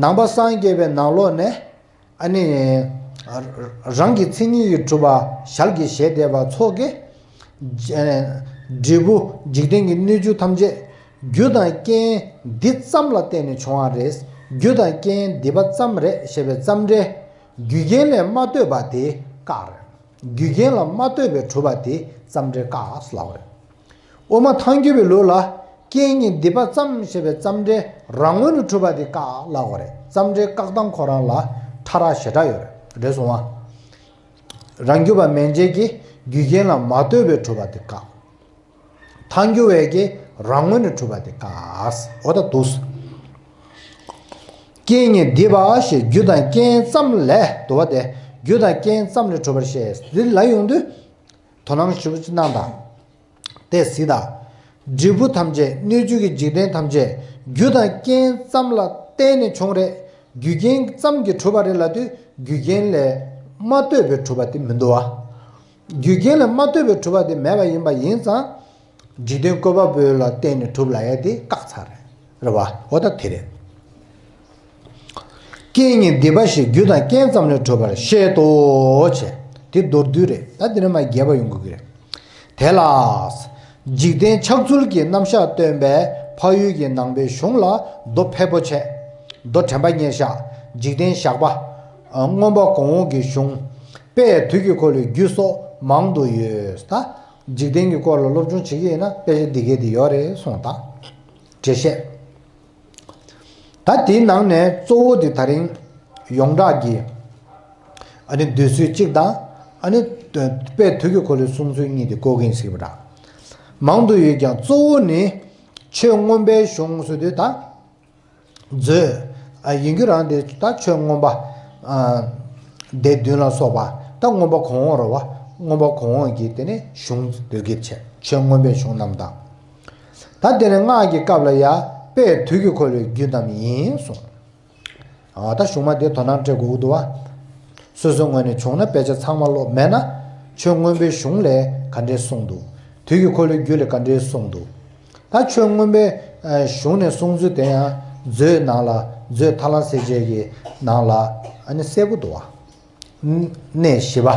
ནང་པ་སངས་རྒྱས་པའི་ནང་ལོགས་ནས། ཨ་ནི། རང་གི་མཚན་ཉིད་ཀྱིས་གྲུབ་པ་ཞལ་གྱིས་བཞེས་བསྡད་པ་ཚོ་གི། འབྲས་བུ་འཇིག་རྟེན་གྱི་སྣོད་བཅུད་ཐམས་ཅད། རྒྱུ་དང་རྐྱེན་འདི་ཙམ་ལ་བརྟེན་ནས་བྱུང་བ་རེད། རྒྱུ་དང་རྐྱེན་འདི་པ་ཙམ་རེད་ཞེས་པའི་ཙམ་སྒྲས། རྒྱུ་རྐྱེན་ལས་མ་ལྟོས་པ་དེ་བཀག་རེད། རྒྱུ་རྐྱེན་ལ་མ་ལྟོས་པའི་གྲུབ་པ་དེ་ཙམ་སྒྲས་བཀག་ལབ་པ་རེད། དབུ་མ་ཐལ་འགྱུར་བའི་ལུགས་ལ། རྐྱེན་ཉིད་འདི་པ་ཙམ་ཞེས་པའི་ཙམ་སྒྲས་རང་ངོས་ནས་གྲུབ་པ་དེ་བཀག་ལབ་པ་རེད། ཙམ་སྒྲའི་བཀག་སྟངས་ཁོ་རང་ལ་ཕྲ་རགས་ཞེ་དྲག་ཡོད་རེད། རེད་སོང་བ། རང་རྒྱུད་པ་མན་ཆད་ཀྱིས་རྒྱུ་རྐྱེན་ལ་མ་ལྟོས་པའི་གྲུབ་པ་དེ་བཀག་ཐལ་འགྱུར་བས་ཀྱི་རང་ངོས་ནས་གྲུབ་པ་དེ་བཀག་འོ་ད་འདུག་རྐྱེན་ཉིད་འདི་པ་ཞེས་རྒྱུ་དང་རྐྱེན་ཙམ་ལས་འདུག་པ་དེ། རྒྱུ་དང་རྐྱེན་ཙམ་ལས་གྲུབ་པར་བཤད། འདི་ལ་ཡོང་དུས། དོ་སྣང་ཞིབ་པོ་ཅིག་གནང་དང་། དེ་གཟིགས་དང་། འབྲས་བུ་ཐམས་ཅད། སྣོད་བཅུད་ཀྱི་འཇིག་རྟེན་ཐམས་ཅད། རྒྱུ་དང་རྐྱེན་ཙམ་ལ་བརྟེན་ནས་བྱུང་རེད། རྒྱུ་རྐྱེན་ཙམ་གྱིས་གྲུབ་པ་རེད་ལབ་དུས་རྒྱུ་རྐྱེན་ལས་མ་ལྟོས་པའི་གྲུབ་པ་དེ་མི་འདུག་བ། རྒྱུ་རྐྱེན་ལས་མ་ལྟོས་པའི་གྲུབ་པ་དེ་མེད་པ་ཡིན་པ་ཡིན་ཙང་། འཇིག་རྟེན་བཀོད་པ་པོ་ལ་བརྟེན་ནས་གྲུབ་ལབ་ཡ་དེ་བཀག་ཚར་རེད། རེད་བ། འོ་ད་དེ་རེད། རྐྱེན་ཉིད་སྡིག་པ་ཞེས་རྒྱུ་དང་རྐྱེན་ཙམ་ལས་གྲུབ་པར་བཤད་དོ། བྱས། དེ་མདོར་བསྡུས་རེད། ད་དེ་ནས་མར་རྒྱས་པ་ཡོང་གི་རེད། དེ་ལ། འཇིག་རྟེན་ཆགས་ཚུལ་གྱི་རྣམ་གཞག་སྟོན་པའི་འཕགས་ཡུལ་གྱི་ནང་པའི་གཞུང་ལ་མདོ་ཕལ་པོ་ཆེ། མདོ་དྲན་པ་གཉེར་བཞག་འཇིག་རྟེན་བཞག་པ། མངོན་པ་གོང་འོག་གི་གཞུང་། དཔལ་དུས་ཀྱི་འཁོར་ལོའི་རྒྱུད་སོགས་མང་དུ་ཡོད། ད། འཇིག་རྟེན་གྱི་སྐོར་ལ་སློབ་སྦྱོང་བྱེད་ཀྱི་ཡིན་ན་དཔེ་ཆ་འདི་གས་འདི་ཡོད་རེད་གསུངས། ད། འགྲེལ་བཤད། ད་དེའི་ནང་ནས་གཙོ་བོ་དེ་ད་རིང་ཡོངས་གྲགས་ཀྱི་ཨ་ནི་འདོད་ཚུལ་གཅིག་དང་། ཨ་ནི་དཔལ་དུས་ཀྱི་འཁོར་ལོའི་གསུང་ཚུལ་གཉིས་དེ་གོ་གིན་ཟེར་བ་འདྲ། མང་དུ་ཡོད་ཀྱང་གཙོ་བོ་ནི་ཆོས་མངོན་པའི་གཞུང་ཟེར་དུས་ད། མཛོད། ཨ་ཡིན་རྒྱུ་རང་དེ་ད་ཆོས་མངོན་པ། ཨ་སྡེ་བདུན་ལ་སོགས་པ། ད་མངོན་པ་གོང་འོག་རེད་བ། མངོན་པ་གོང་འོག་གི་དེ་ནས་གཞུང་འདོད་ཀྱི་བྱས། ཆོས་མངོན་པའི་གཞུང་རྣམས་དང་། ད་དེ་ནས་སྔགས་ཀྱི་སྐབས་ལ་ཡ་དཔལ་དུས་ཀྱི་འཁོར་ལོའི་རྒྱུད་རྣམས་ཡིན་གསུངས། ཨ་ད་གཞུང་མ་དེ་དོ་སྣང་སྤྲད་དགོས་ཀྱི་འདུག་བ། སོ་སོའི་ངོས་ནས་བྱུང་ན་དཔེ་ཆ་ཚང་མ་ཀློག་མེད་ན། ཆོས་མངོན་པའི་གཞུང་ལས་ག་འདྲས་གསུངས་འདུག་དུས་ཀྱི་འཁོར་ལོའི་རྒྱུད་ལས་ག་འདྲས་གསུངས་འདུག་ད་ཆོས་མངོན་པའི་ཨ་གཞུང་ནས་གསུངས་ཚུལ་དེ་ཡང་མཛོད་ནང་ལ། མཛོད་ཐར་ལམ་གསལ་བྱེད་ཀྱི་ནང་ལ་ཨ་ནི་གསལ་པོ་འདུག་བ། གནས་བཞི་པ་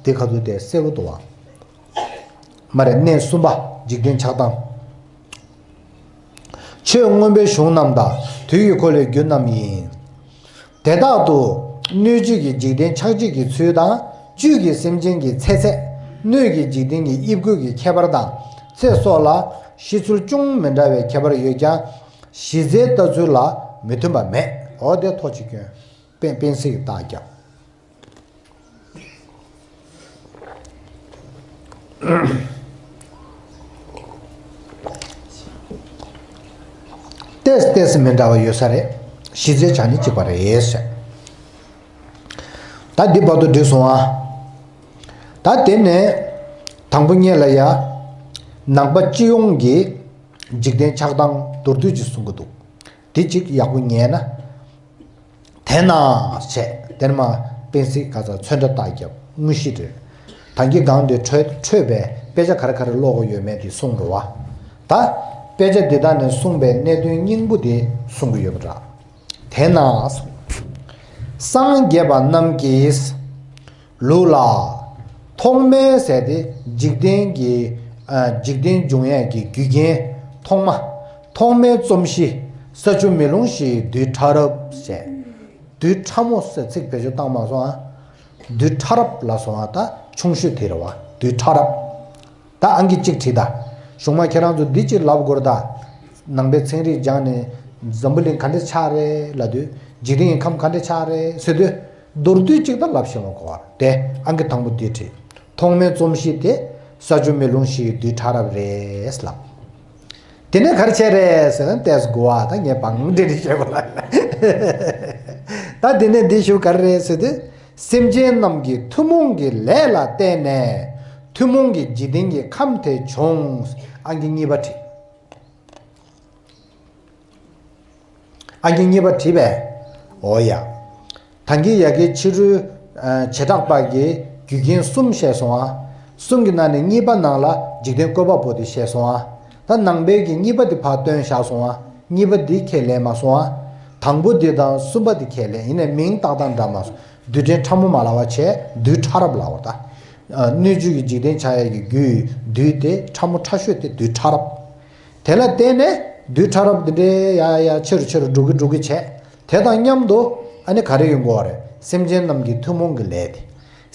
དེ་ག་ཚོད་དེ་གསལ་པོ་འདུག་བ། མ་རེད། གནས་གསུམ་པ་འཇིག་རྟེན་ཆགས་སྟངས། ཆོས་མངོན་པའི་གཞུང་རྣམས་དང་དུས་ཀྱི་འཁོར་ལོའི་རྒྱུད་རྣམས་ཡིན། དེ་དག་ཏུ་སྣོད་བཅུད་ཀྱི་འཇིག་རྟེན་ཆགས་བྱེད་ཀྱི་ཚུལ་དང་། བཅུད་ཀྱི་སེམས་ཅན་གྱི་ཚེ་ཚད། སྣོད་ཀྱི་འཇིག་རྟེན་གྱི་དབྱིབས་བཀོད་ཀྱི་ཁྱད་པར་དང་ཚེ་སོགས་ལ་ཤེས་ཚུལ་ཅུང་མི་འདྲ་བའི་ཁྱད་པར་ཡོད་ཀྱང་། གཞི་རྩའི་ལྟ་ཚུལ་ལ་མི་མཐུན་པ་མེད། འོ་དེ་ཐོག་གཅིག་སྐྱོན། དཔེ་དཔེ་སྲིད་ཀྱི་རྟགས་བརྒྱབ། ཏོག་ཙམ་ཏོག་ཙམ་མི་འདྲ་བ་ཡོད་ས་རེད། གཞི་རྩའི་ཆ་ནས་གཅིག་པ་རེད་ཟེར། ད་འདི་བར་དུ་འགྲིག་སོང་ཨ། ད་དེ་ནས་དང་པོ་ཉིད་ལ་ཡ། ནང་པ་སྤྱི་ཡོངས་ཀྱི་འཇིག་རྟེན་ཆགས་སྟངས་མདོར་བསྡུས་ཅིག་གསུང་གི་འདུག་དེ་གཅིག་ཡག་པོ་ཉན་ན། དེས་ན་བྱས། དེར་མ་དཔེ་སྲིད་ག་ཚ་ཚོན་ཁྲ་རྟགས་བརྒྱབ། དངོས་གཞི་རེད། ད་གིན་སྒང་དེ་འཕྲོས་འཕྲོས་པའི་དཔེ་ཆ་ག་རེ་ག་རེ་ཀློག་གི་ཡོད་མེད་དེ་གསུངས་རེད་བ། ད་དཔེ་ཆ་འདི་དག་ནས་གསུངས་པའི་གནད་དོན་སྙིང་པོ་དེ་གསུང་གི་ཡོད་པ་འདྲ། དེས་ན་སངས་རྒྱས་པ་རྣམས་ཀྱིས་ལུགས་ལ། ཐོག་མའི་ཟེར་དེ་འཇིག་རྟེན་གྱི། ཨ་འཇིག་རྟེན་འབྱུང་ཡས་ཀྱི་རྒྱུ་རྐྱེན་ཐོག་མ། ཐོག་མའི་རྩོམ་གཞི། ས་ཆུ་མེ་རླུང་བཞིའི་རྡུལ་ཕྲ་རབ་ཟེར། རྡུལ་ཕྲ་མོ་ཟེར་ཚིག་བེད་སྤྱོད་བཏང་མ་སོང་ཨ། རྡུལ་ཕྲ་རབ་ལབ་སོང་ཨ། ད་ཆུང་ཤོས་དེ་རེད་བ། རྡུལ་ཕྲ་རབ། ད་ཨང་ཀི་གཅིག་བྲིས་ད། གཞུང་མ་ཁྱེད་རང་ཚོ་འདི་གཅིག་ལབ་དགོས་རེད་ད། ནང་པའི་ཚན་རིག་སྦྱངས་ནས་འཛམ་བུ་གླིང་ག་འདྲ་ཆགས་རེད་ལབ་དུས། འཇིག་རྟེན་གྱི་ཁམས་ག་འདྲ་ཆགས་རེད་ཟེར་དུས། མདོར་བསྡུས་གཅིག་ད་ལབ་ཤེས་པ་དགོས་པ་རེད་དེ། ཨང་ཀི་དང་པོ་འདི་བྲིས། ཐོག་མའི་རྩོམ་གཞི་དེ་ས་ཆུ་མེ་རླུང་བཞིའི་རྡུལ་ཕྲ་རབ་རེད་ལབ། དེ་ནས་ག་རེ་བྱས་རེད་ཟེར་ན། ཏོག་ཙམ་སྒུག་ཨ། ད་ངས་བང་འདྲེན་བྱེད་དགོས་ལ། ད་དེ་ནས་འདི་ཞུ་ག་རེ་རེད་ཟེར་དུས། སེམས་ཅན་རྣམས་ཀྱི་ཐུན་མོང་གི་ལས་ལ་བརྟེན་ནས་ཐུན་མོང་གི་འཇིག་རྟེན་གྱི་ཁམས་དེ་བྱུང་། ཨང་ཀི་གཉིས་པ་བྲིས། ཨང་ཀི་གཉིས་པ་བྲིས་པས། འོ་ཡ། ད་གིན་ཡ་གི་ཕྱི་རོལ་བྱེ་བྲག་པ་གི་རྒྱུ་རྐྱེན་གསུམ་བཤད་སོང་ཨ། གསུམ་གྱི་ནང་ནས་གཉིས་པ་ནང་ལ་འཇིག་རྟེན་བཀོད་པ་པོ་དེ་བཤད་སོང་ཨ། ད་ནང་པའི་གི་གཉིས་པ་དེ་ཕར་བཏོན་བཞག་སོང་ཨ། གཉིས་པ་འདི་ཁས་ལེན་མ་སོང་ཨ། དང་པོ་འདི་དང་གསུམ་པ་འདི་ཁས་ལེན། ཡིན་ནའི་མིང་ཏག་ཏག་འདྲ་མ་སོང་། རྡུལ་ཕྲན་ཕྲ་མོ་མ་ལབ་པ་བྱས། རྡུལ་ཕྲ་རབ་ལབ་པ་ད། སྣོད་བཅུད་ཀྱི་འཇིག་རྟེན་ཆགས་ཡས་ཀྱི་རྒྱུའི་རྡུལ་དེ་ཕྲ་མོ་ཕྲ་ཤོས་དེ་རྡུལ་ཕྲ་རབ། དེ་ལ་བརྟེན་ནས་རྡུལ་ཕྲ་རབ་འདི་འདྲའི་ཡ་ཡ་ཆེ་རུ་ཆེ་རུ་འགྲོ་གི་འགྲོ་གི་བྱས། དེ་དང་མཉམ་དུ་ཨ་ནི་ག་རེ་ཡོང་གི་ཡོད་རེད། སེམས་ཅན་རྣམས་ཀྱི་ཐུན་མོང་གི་ལས་དེ།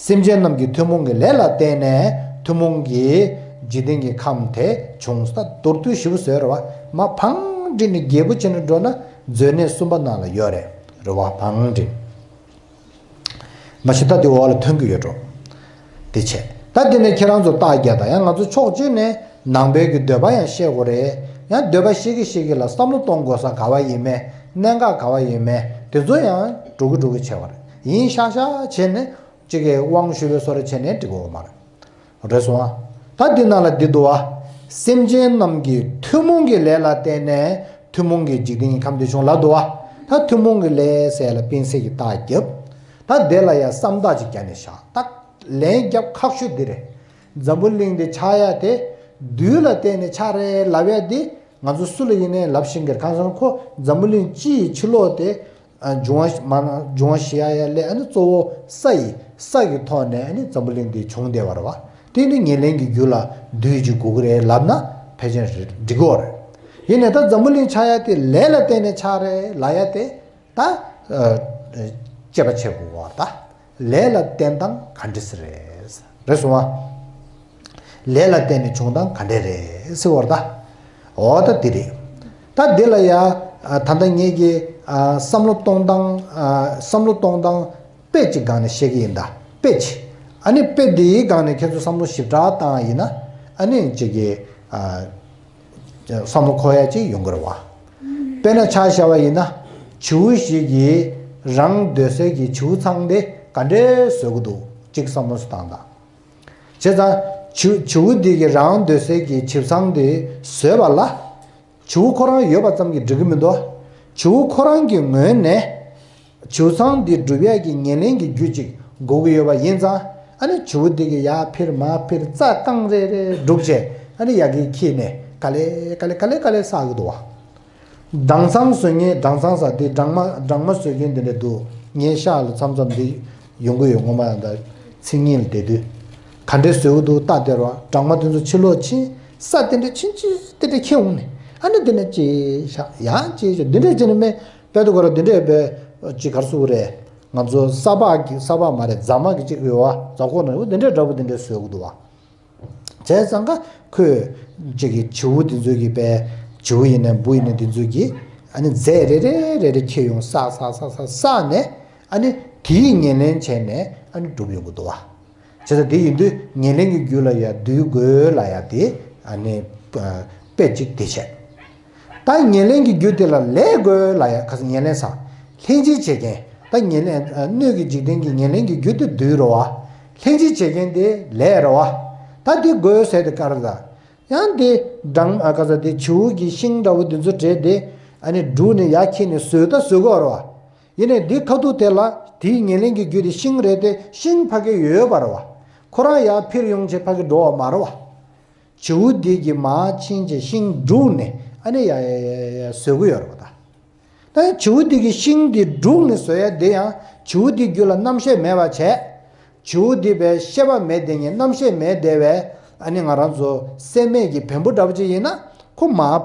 སེམས་ཅན་རྣམས་ཀྱི་ཐུན་མོང་གི་ལས་ལ་བརྟེན་ནས་ཐུན་མོང་གི་འཇིག་རྟེན་གྱི་ཁམས་དེ་བྱུང་། ད་མདོར་བསྡུས་ཞིབ་པོ་བཟོས་རེད་བ། མ་བང་སྒྲིག་ནས་རྒྱས་པོ་བྱས་ནས་འགྲོ་ན་མཛོད་གནས་གསུམ་པ་ནང་ལ་ཡོད་རེད། རེད་བ། བང་སྒྲིག་མ་གཞི་ད་དེ་འོག་ལ་ཐོན་གྱི་ཡོད་འགྲོ། དེ་བྱས། ད་དེ་ནས་ཁྱེད་རང་ཚོ་རྟགས་རྒྱག་དང་། ཡང་ང་ཚོ་ཕྱོགས་གཅིག་ནས་ནང་པའི་གི་འདོད་པ་ཡང་བཤད་དགོས་རེད། ཡང་འདོད་པ་བཤད་ཀྱི་བཤད་ཀྱི་ལ་བསམ་བློ་གཏོང་དགོས་ས་ག་བ་ཡིན་མེད། གནད་འགག་ག་བ་ཡིན་མེད། དེ་ཚོ་ཡང་འགྲོ་གི་འགྲོ་གི་བྱས་པ་རེད། ཡིན་ཤག་ཤག་བྱས་ནས་གཅིག་གི་དབང་ཞུ་བའི་བཟོ་འདྲ་བྱས་ནས་འགྲིག་གི་ཡོད་མ་རེད། རེད་སོང་ཨ། ད་འདི་ནང་ལ་འདི་འདུག་བ། སེམས་ཅན་རྣམས་ཀྱི་ཐུན་མོང་གི་ལས་ལ་བརྟེན་ནས་ཐུན་མོང་གི་འཇིག་རྟེན་གྱི་ཁམས་དེ་བྱུང་ལབ་འདུག་བ། ད་ཐུན་མོང་གི་ལས་ཟེར་ལ་དཔེ་སྲིད་ཀྱི་རྟགས་བརྒྱབ། ད་དེ་ལ་ཡང་བསམ་རྟགས་ཅིག་བརྒྱབ་ནས་བཞག་ད་ལན་རྒྱབ་ཁག་ཤོས་འདི་རེད། འཛམ་བུ་གླིང་འདི་ཆགས་ཡ་དེ་རྡུལ་ལ་བརྟེན་ནས་ཆགས་རེད་ལབ་ཡ་འདི་ང་ཚོ་སུ་ལ་ཡིན་ནའི་ལབ་ཤེས་ཀྱི་རེད། གང་ཟེར་ན་ཁོ་འཛམ་བུ་གླིང་སྤྱི་ཡི་ཕྱི་ལོགས་དེ། འབྱུང་བ་མ་འབྱུང་བ་བཞི་ཡ་ཡ་ལས་ཨ་ནི་གཙོ་བོ་ས་ཡི་ས་གི་ཐོག་ནས་ཨ་ནི་འཛམ་བུ་གླིང་འདི་བྱུང་བསྡད་པ་རེད་བ། དེ་ནི་ཉེར་ལེན་གྱི་རྒྱུ་ལ་འདུས་ཀྱི་དགོས་ཀྱི་རེད་ལབ་ན་ཕལ་ཆེར་འགྲིག་གི་རེད། ཡིན་ནའི་ད་འཛམ་བུ་གླིང་ཆགས་ཡ་དེ་ལས་ལ་བརྟེན་ནས་ཆགས་རེད་ལབ་ཡ་དེ། ད་ཨ་དཔྱད་པ་བྱེད་དགོས་པ་རེད། ད་ལས་ལ་བརྟེན་སྟངས་ག་འདྲ་ཟེར་རེད། རེད་སོང་བ། ལས་ལ་བརྟེན་ནས་བྱུང་སྟངས་ག་འདྲ་རེད་ཟེར་བ་རེད་ད། འོ་ད་འདི་རེད། ད་འདི་ལ་ཡ་ཨ་ད་ལྟ་ངེད་ཀྱིས་ཨ་བསམ་བློ་གཏོང་སྟངས་ཨ་བསམ་བློ་གཏོང་སྟངས་དཔེ་གཅིག་སྒང་ནས་བཤད་ཀྱི་ཡིན་ད། དཔེ་གཅིག་ཨ་ནི་དཔེ་འདིའི་སྒང་ནས་ཁྱེད་ཚོ་བསམ་བློ་ཞིབ་ཕྲ་བཏང་བ་ཡིན་ན་ཨ་ནི་གཅིག་གི་ཨ། བསམ་བློ་འཁོར་ཡ་ཅིག་ཡོང་གི་རེད་བ། དཔེར་ན་ཆ་བཞག་པ་ཡིན་ན། བྱིའུ་ཞིག་གིས་རང་སྡོད་སའི་གི་བྱིའུ་ཚང་དེ་ག་འདྲས་བཟོ་གི་འདུག་ཅིག་བསམ་བློ་ཞིག་བཏང་དང་། བྱས་ཙང་། བྱིའུ་བྱིའུ་འདི་གིས་རང་སྡོད་སའི་གི་བྱིའུ་ཚང་དེ་བཟོས་པ་ལ། བྱིའུ་ཁོ་རང་ཡོད་པ་ཙམ་གྱིས་འགྲིག་གི་མི་འདུག་བྱིའུ་ཁོ་རང་གི་ངོས་ནས། བྱིའུ་ཚང་འདི་སྒྲུབ་ཡག་གི་ཉེར་ལེན་གྱི་རྒྱུ་ཅིག་དགོས་ཀྱི་ཡོད་པ་ཡིན་ཙང་། ཨ་ནི་བྱིའུ་འདི་གིས་ཡར་འཕུར་མར་འཕུར་རྩྭ་རྐང་རེ་རེ་སྒྲུག་བྱས་ཨ་ནི་ཡ་གིར་འཁྱེར་ནས་ག་ལེ་ག་ལེ་ག་ལེ་ག་ལེ་བསགས་ཀྱི་འདུག་བ། སྦྲང་ཚང་བཟོ་མཁན་སྦྲང་ཚང་ཟེར་དེ་སྦྲང་མ་སྦྲང་མ་བཟོ་མཁན་དེ་འདྲ་འདུག་ངའི་ཤག་ལ་མཚམས་མཚམས་འདི་ཡོང་གི་ཡོད། ངོ་མ་ཡང་ད་མཚན་ཉིད་ལ་བསྡད་དུས། ག་འདྲས་བཟོས་ཀྱི་འདུག་ལྟ་བསྡད་རོགས། སྦྲང་མ་དེ་ཚོ་ཕྱི་ལོགས་ཕྱིན། ས་དེ་འདྲ་ཆུང་ཆུང་དེ་འདྲ་འཁྱེར་འོང་ནས་ཨ་ནི་དེ་ནས་ཅིག་བཞག་ཡང་ཅིག་བཞག་འདི་འདྲས་བྱས་ནས་མེད། དཔེ་དེ་ཁོ་རང་འདི་འདྲས་དཔེ་ཅིག་གར་སུ་རེད། ང་ཚོ་ས་ཕག་གི་ས་ཕག་མ་རེད། རྫ་མ་གི་ཅིག་ཡོད་བ། རྫ་ཁོག་ན་ཡོད་འདི་འདྲས་འདྲ་པོ་འདི་འདྲས་བཟོས་ཀྱི་འདུག་བ། བྱས་ཙང་ཀ་ཁོས་ཅིག་གི་བྱིའུ་འདི་ཚོ་གི་དཔེ་བྱིའུ་ཡིན་ནའི་འབུ་ཡིན་ནའི་འདི་ཚོ་གི་ཨ་ནི་རྫས་རེ་རེ་རེ་རེ་འཁྱེར་ཡོང་བསགས་བསགས་བསགས་བསགས་བསགས་ནས་ཨ་ནི་དེའི་ཉེར་ལེན་བྱས་ནས་ཨ་ནི་སྒྲུབ་ཡོང་གི་འདུག་བ། བྱས་ཙང་དེ་ཡིན་དུས་ཉེར་ལེན་གྱི་རྒྱུ་ལ་ཡ་འདུས་དགོས་ལབ་ཡ་དེ་ཨ་ནི་དཔེ་གཅིག་དེ་བྱས། ད་ཉེར་ལེན་གྱི་རྒྱུ་དེ་ལ་ལས་དགོས་ལབ་ཡ་ཁ་སང་ཉེར་ལེན་ས། ལྷན་ཅིག་བྱེད་མཁན་ད་ཉེར་ལེན་སྣོད་ཀྱི་འཇིག་རྟེན་གྱི་ཉེར་ལེན་གྱི་རྒྱུ་དེ་འདུས་རེད་བ། ལྷན་ཅིག་བྱེད་མཁན་དེ་ལས་རེད་བ། ད་དེ་དགོས་ཟེར་དེ་ག་རེ་ད། ཡང་དེ་སྦྲང་ཨ་ག་ས་དེ་བྱིའུ་གི་ཤིང་འདྲ་བོ་དེ་ཚོ་བྲེས་ཏེ་ཨ་ནི་སྒྲུག་ནས་ཡར་འཁྱེར་ནས་བཟོས་ད་བཟོས་གོ་རེད་བ། ཡིན་ནའི་འདི་ཁ་ཐུག་དེ་ལ་དེའི་ཉེར་ལེན་གྱི་རྒྱུ་དེ་ཤིང་རེད་དེ་ཤིང་ཕ་གི་ཡོད་པ་རེད་བ། ཁོ་རང་ཡར་འཕུར་ཡོང་བྱས་ཕ་གི་འགྲོ་བ་མ་རེད་བ། བྱིའུ་འདི་གིས་མར་ཕྱིན་བྱས་ཤིང་བསྒྲུགས་ནས་ཨ་ནི་ཡ་ཡ་ཡ་ཡ་བཟོ་གི་ཡོད་རེད་བ་ད། ད་བྱིའུ་འདི་གིས་ཤིང་འདི་བསྒྲུགས་ནས་བཟོ་ཡ་འདི་ཡང་བྱིའུ་འདི་རྒྱུད་ལ་རྣམ་ཤེས་མེད་པ་བྱས། བྱིའུ་འདི་བས་ཤེས་པ་མེད་བསྡད་མཁན་རྣམ་ཤེས་མེད་བསྡད་པས་ཨ་ནི་ང་རང་ཚོ་སེམས་མེད་ཀྱི་བེམ་པོ་འདྲ་པོ་ཅིག་ཡིན་ན་ཁོ་མར་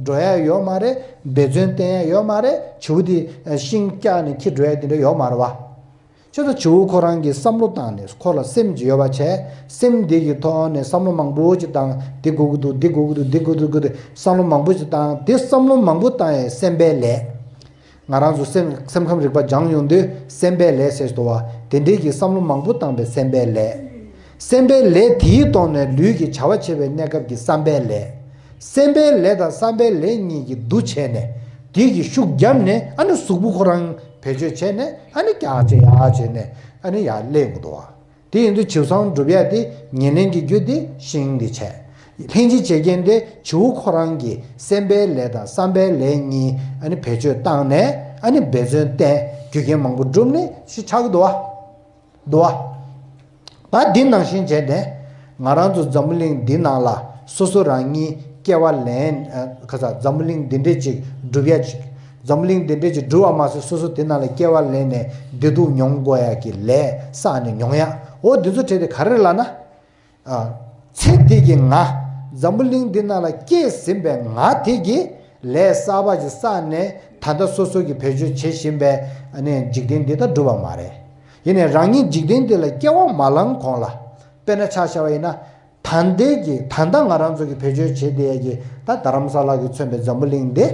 འགྲོ་ཡ་ཡོད་མ་རེད། འབད་བརྩོན་བསྟེན་ཡ་ཡོད་མ་རེད། བྱིའུ་འདི་ཤིང་བཀྱགས་ནས་འཁྱེར་འགྲོ་ཡ་དེ་འདྲ་ཡོད་མ་རེད་བ། ཁྱོད་ཚོ་བྱིའུ་ཁོ་རང་གིས་བསམ་བློ་བཏང་ནས་ཁོ་ལ་སེམས་ཅིག་ཡོད་པ་བྱས། སེམས་འདི་གི་ཐོག་ནས་བསམ་བློ་མང་པོ་ཅིག་བཏང་། འདི་དགོས་ཀྱི་འདུག་འདི་དགོས་ཀྱི་འདུག་འདི་དགོས་ཀྱི་འདུག་དགོས་ཀྱི་འདུག་བསམ་བློ་མང་པོ་ཅིག་བཏང་། འདི་བསམ་བློ་མང་པོ་བཏང་ཡས་སེམས་པའི་ལས། ང་རང་ཚོ་སེམས་སེམས་ཁམས་རིག་པ་སྦྱངས་ཡོང་དུས་སེམས་པའི་ལས་ཟེར་དུ་བ་དེ་འདྲའི་གི་བསམ་བློ་མང་པོ་བཏང་པའི་སེམས་པའི་ལས། སེམས་པའི་ལས་དེའི་ཐོག་ནས་ལུས་ཀྱི་བྱ་བ་བྱེད་པའི་གནས་སྐབས་ཀྱི་བསམ་པའི་ལས། སེམས་པའི་ལས་དང་བསམ་པའི་ལས་གཉིས་ཀྱི་འདུ་བྱས་ནས་དེའི་གི་ཤུགས་བརྒྱབ་ནས་ཨ་ནི་གཟུགས་པོ་ཁོ་རང་བེད་སྤྱོད་བྱས་ནས་ཨ་ནི་ཀྱག་བྱས་ཡག་བྱས་ནས་ཨ་ནི་ཡར་སླེབས་ཡོང་གི་འདུག་བ། དེ་ཡིན་དུས་བྱིའུ་ཚང་འགྲུབ་ཡ་དེ་ཉེར་ལེན་གྱི་རྒྱུ་དེ་ཤིང་དེ་བྱས། ལྷན་ཅིག་བྱེད་མཁན་དེ་བྱིའུ་ཁོ་རང་གི་སེམས་པའི་ལས་དང་བསམ་པའི་ལས་གཉིས་ཨ་ནི་བེད་སྤྱོད་བཏང་ནས་ཨ་ནི་འབད་བརྩོན་བསྟེན་རྒྱུ་རྐྱེན་མང་པོ་བསྒྲུབས་ནས་ཤི་ཆགས་ཀྱི་འདུག་བ། འདུག་བ། ད་འདི་ནང་བཞིན་བྱས་ནས་ང་རང་ཚོ་འཛམ་བུ་གླིང་འདི་ནང་ལ་སོ་སོ་རང་ཉིད་སྐྱེ་བ་ལེན། ཨ་ཁ་ས་འཛམ་བུ་གླིང་འདི་འདྲས་ཅིག་འགྲུབ་ཡ་ཅིག་འཛམ་བུ་གླིང་འདི་འདྲས་ཅིག་འགྲུབ་པ་མ་ཟད་སོ་སོ་དེ་ནང་ལ་སྐྱེ་བ་ལེན་ནས་བདེ་སྡུག་མྱོང་དགོས་ཡ་གི་ལས་བསགས་ནས་མྱོང་ཡ་འོ་འདི་ཚོ་བྲལ་ཏེ་ག་རེ་ལབ་ན། ཨ། ཚེ་འདི་གི་ང་། འཛམ་བུ་གླིང་འདི་ནང་ལ་སྐྱེས་ཟིན་པའི་ང་དེ་གིས་ལས་གསར་པ་ཞིག་བསགས་ནས་ད་ལྟ་སོ་སོ་གིས་བེད་སྤྱོད་བྱེད་བཞིན་པའི་ཨ་ནི་འཇིག་རྟེན་འདི་ད་འགྲུབ་པ་མ་རེད། ཡིན་ནའི་རང་ཉིད་འཇིག་རྟེན་འདི་ལ་སྐྱེ་བ་མ་བླངས་གོང་ལ། དཔེར་ན་ཆ་བཞག་པ་ཡིན་ན། ད་ལྟའི་གི་ད་ལྟ་ང་རང་ཚོ་གིས་བེད་སྤྱོད་བྱེད་བསྡད་ཡ་གི་ད་རྡ་རམ་ས་ལ་གིས་མཚོན་པའི་འཛམ་བུ་གླིང་འདི།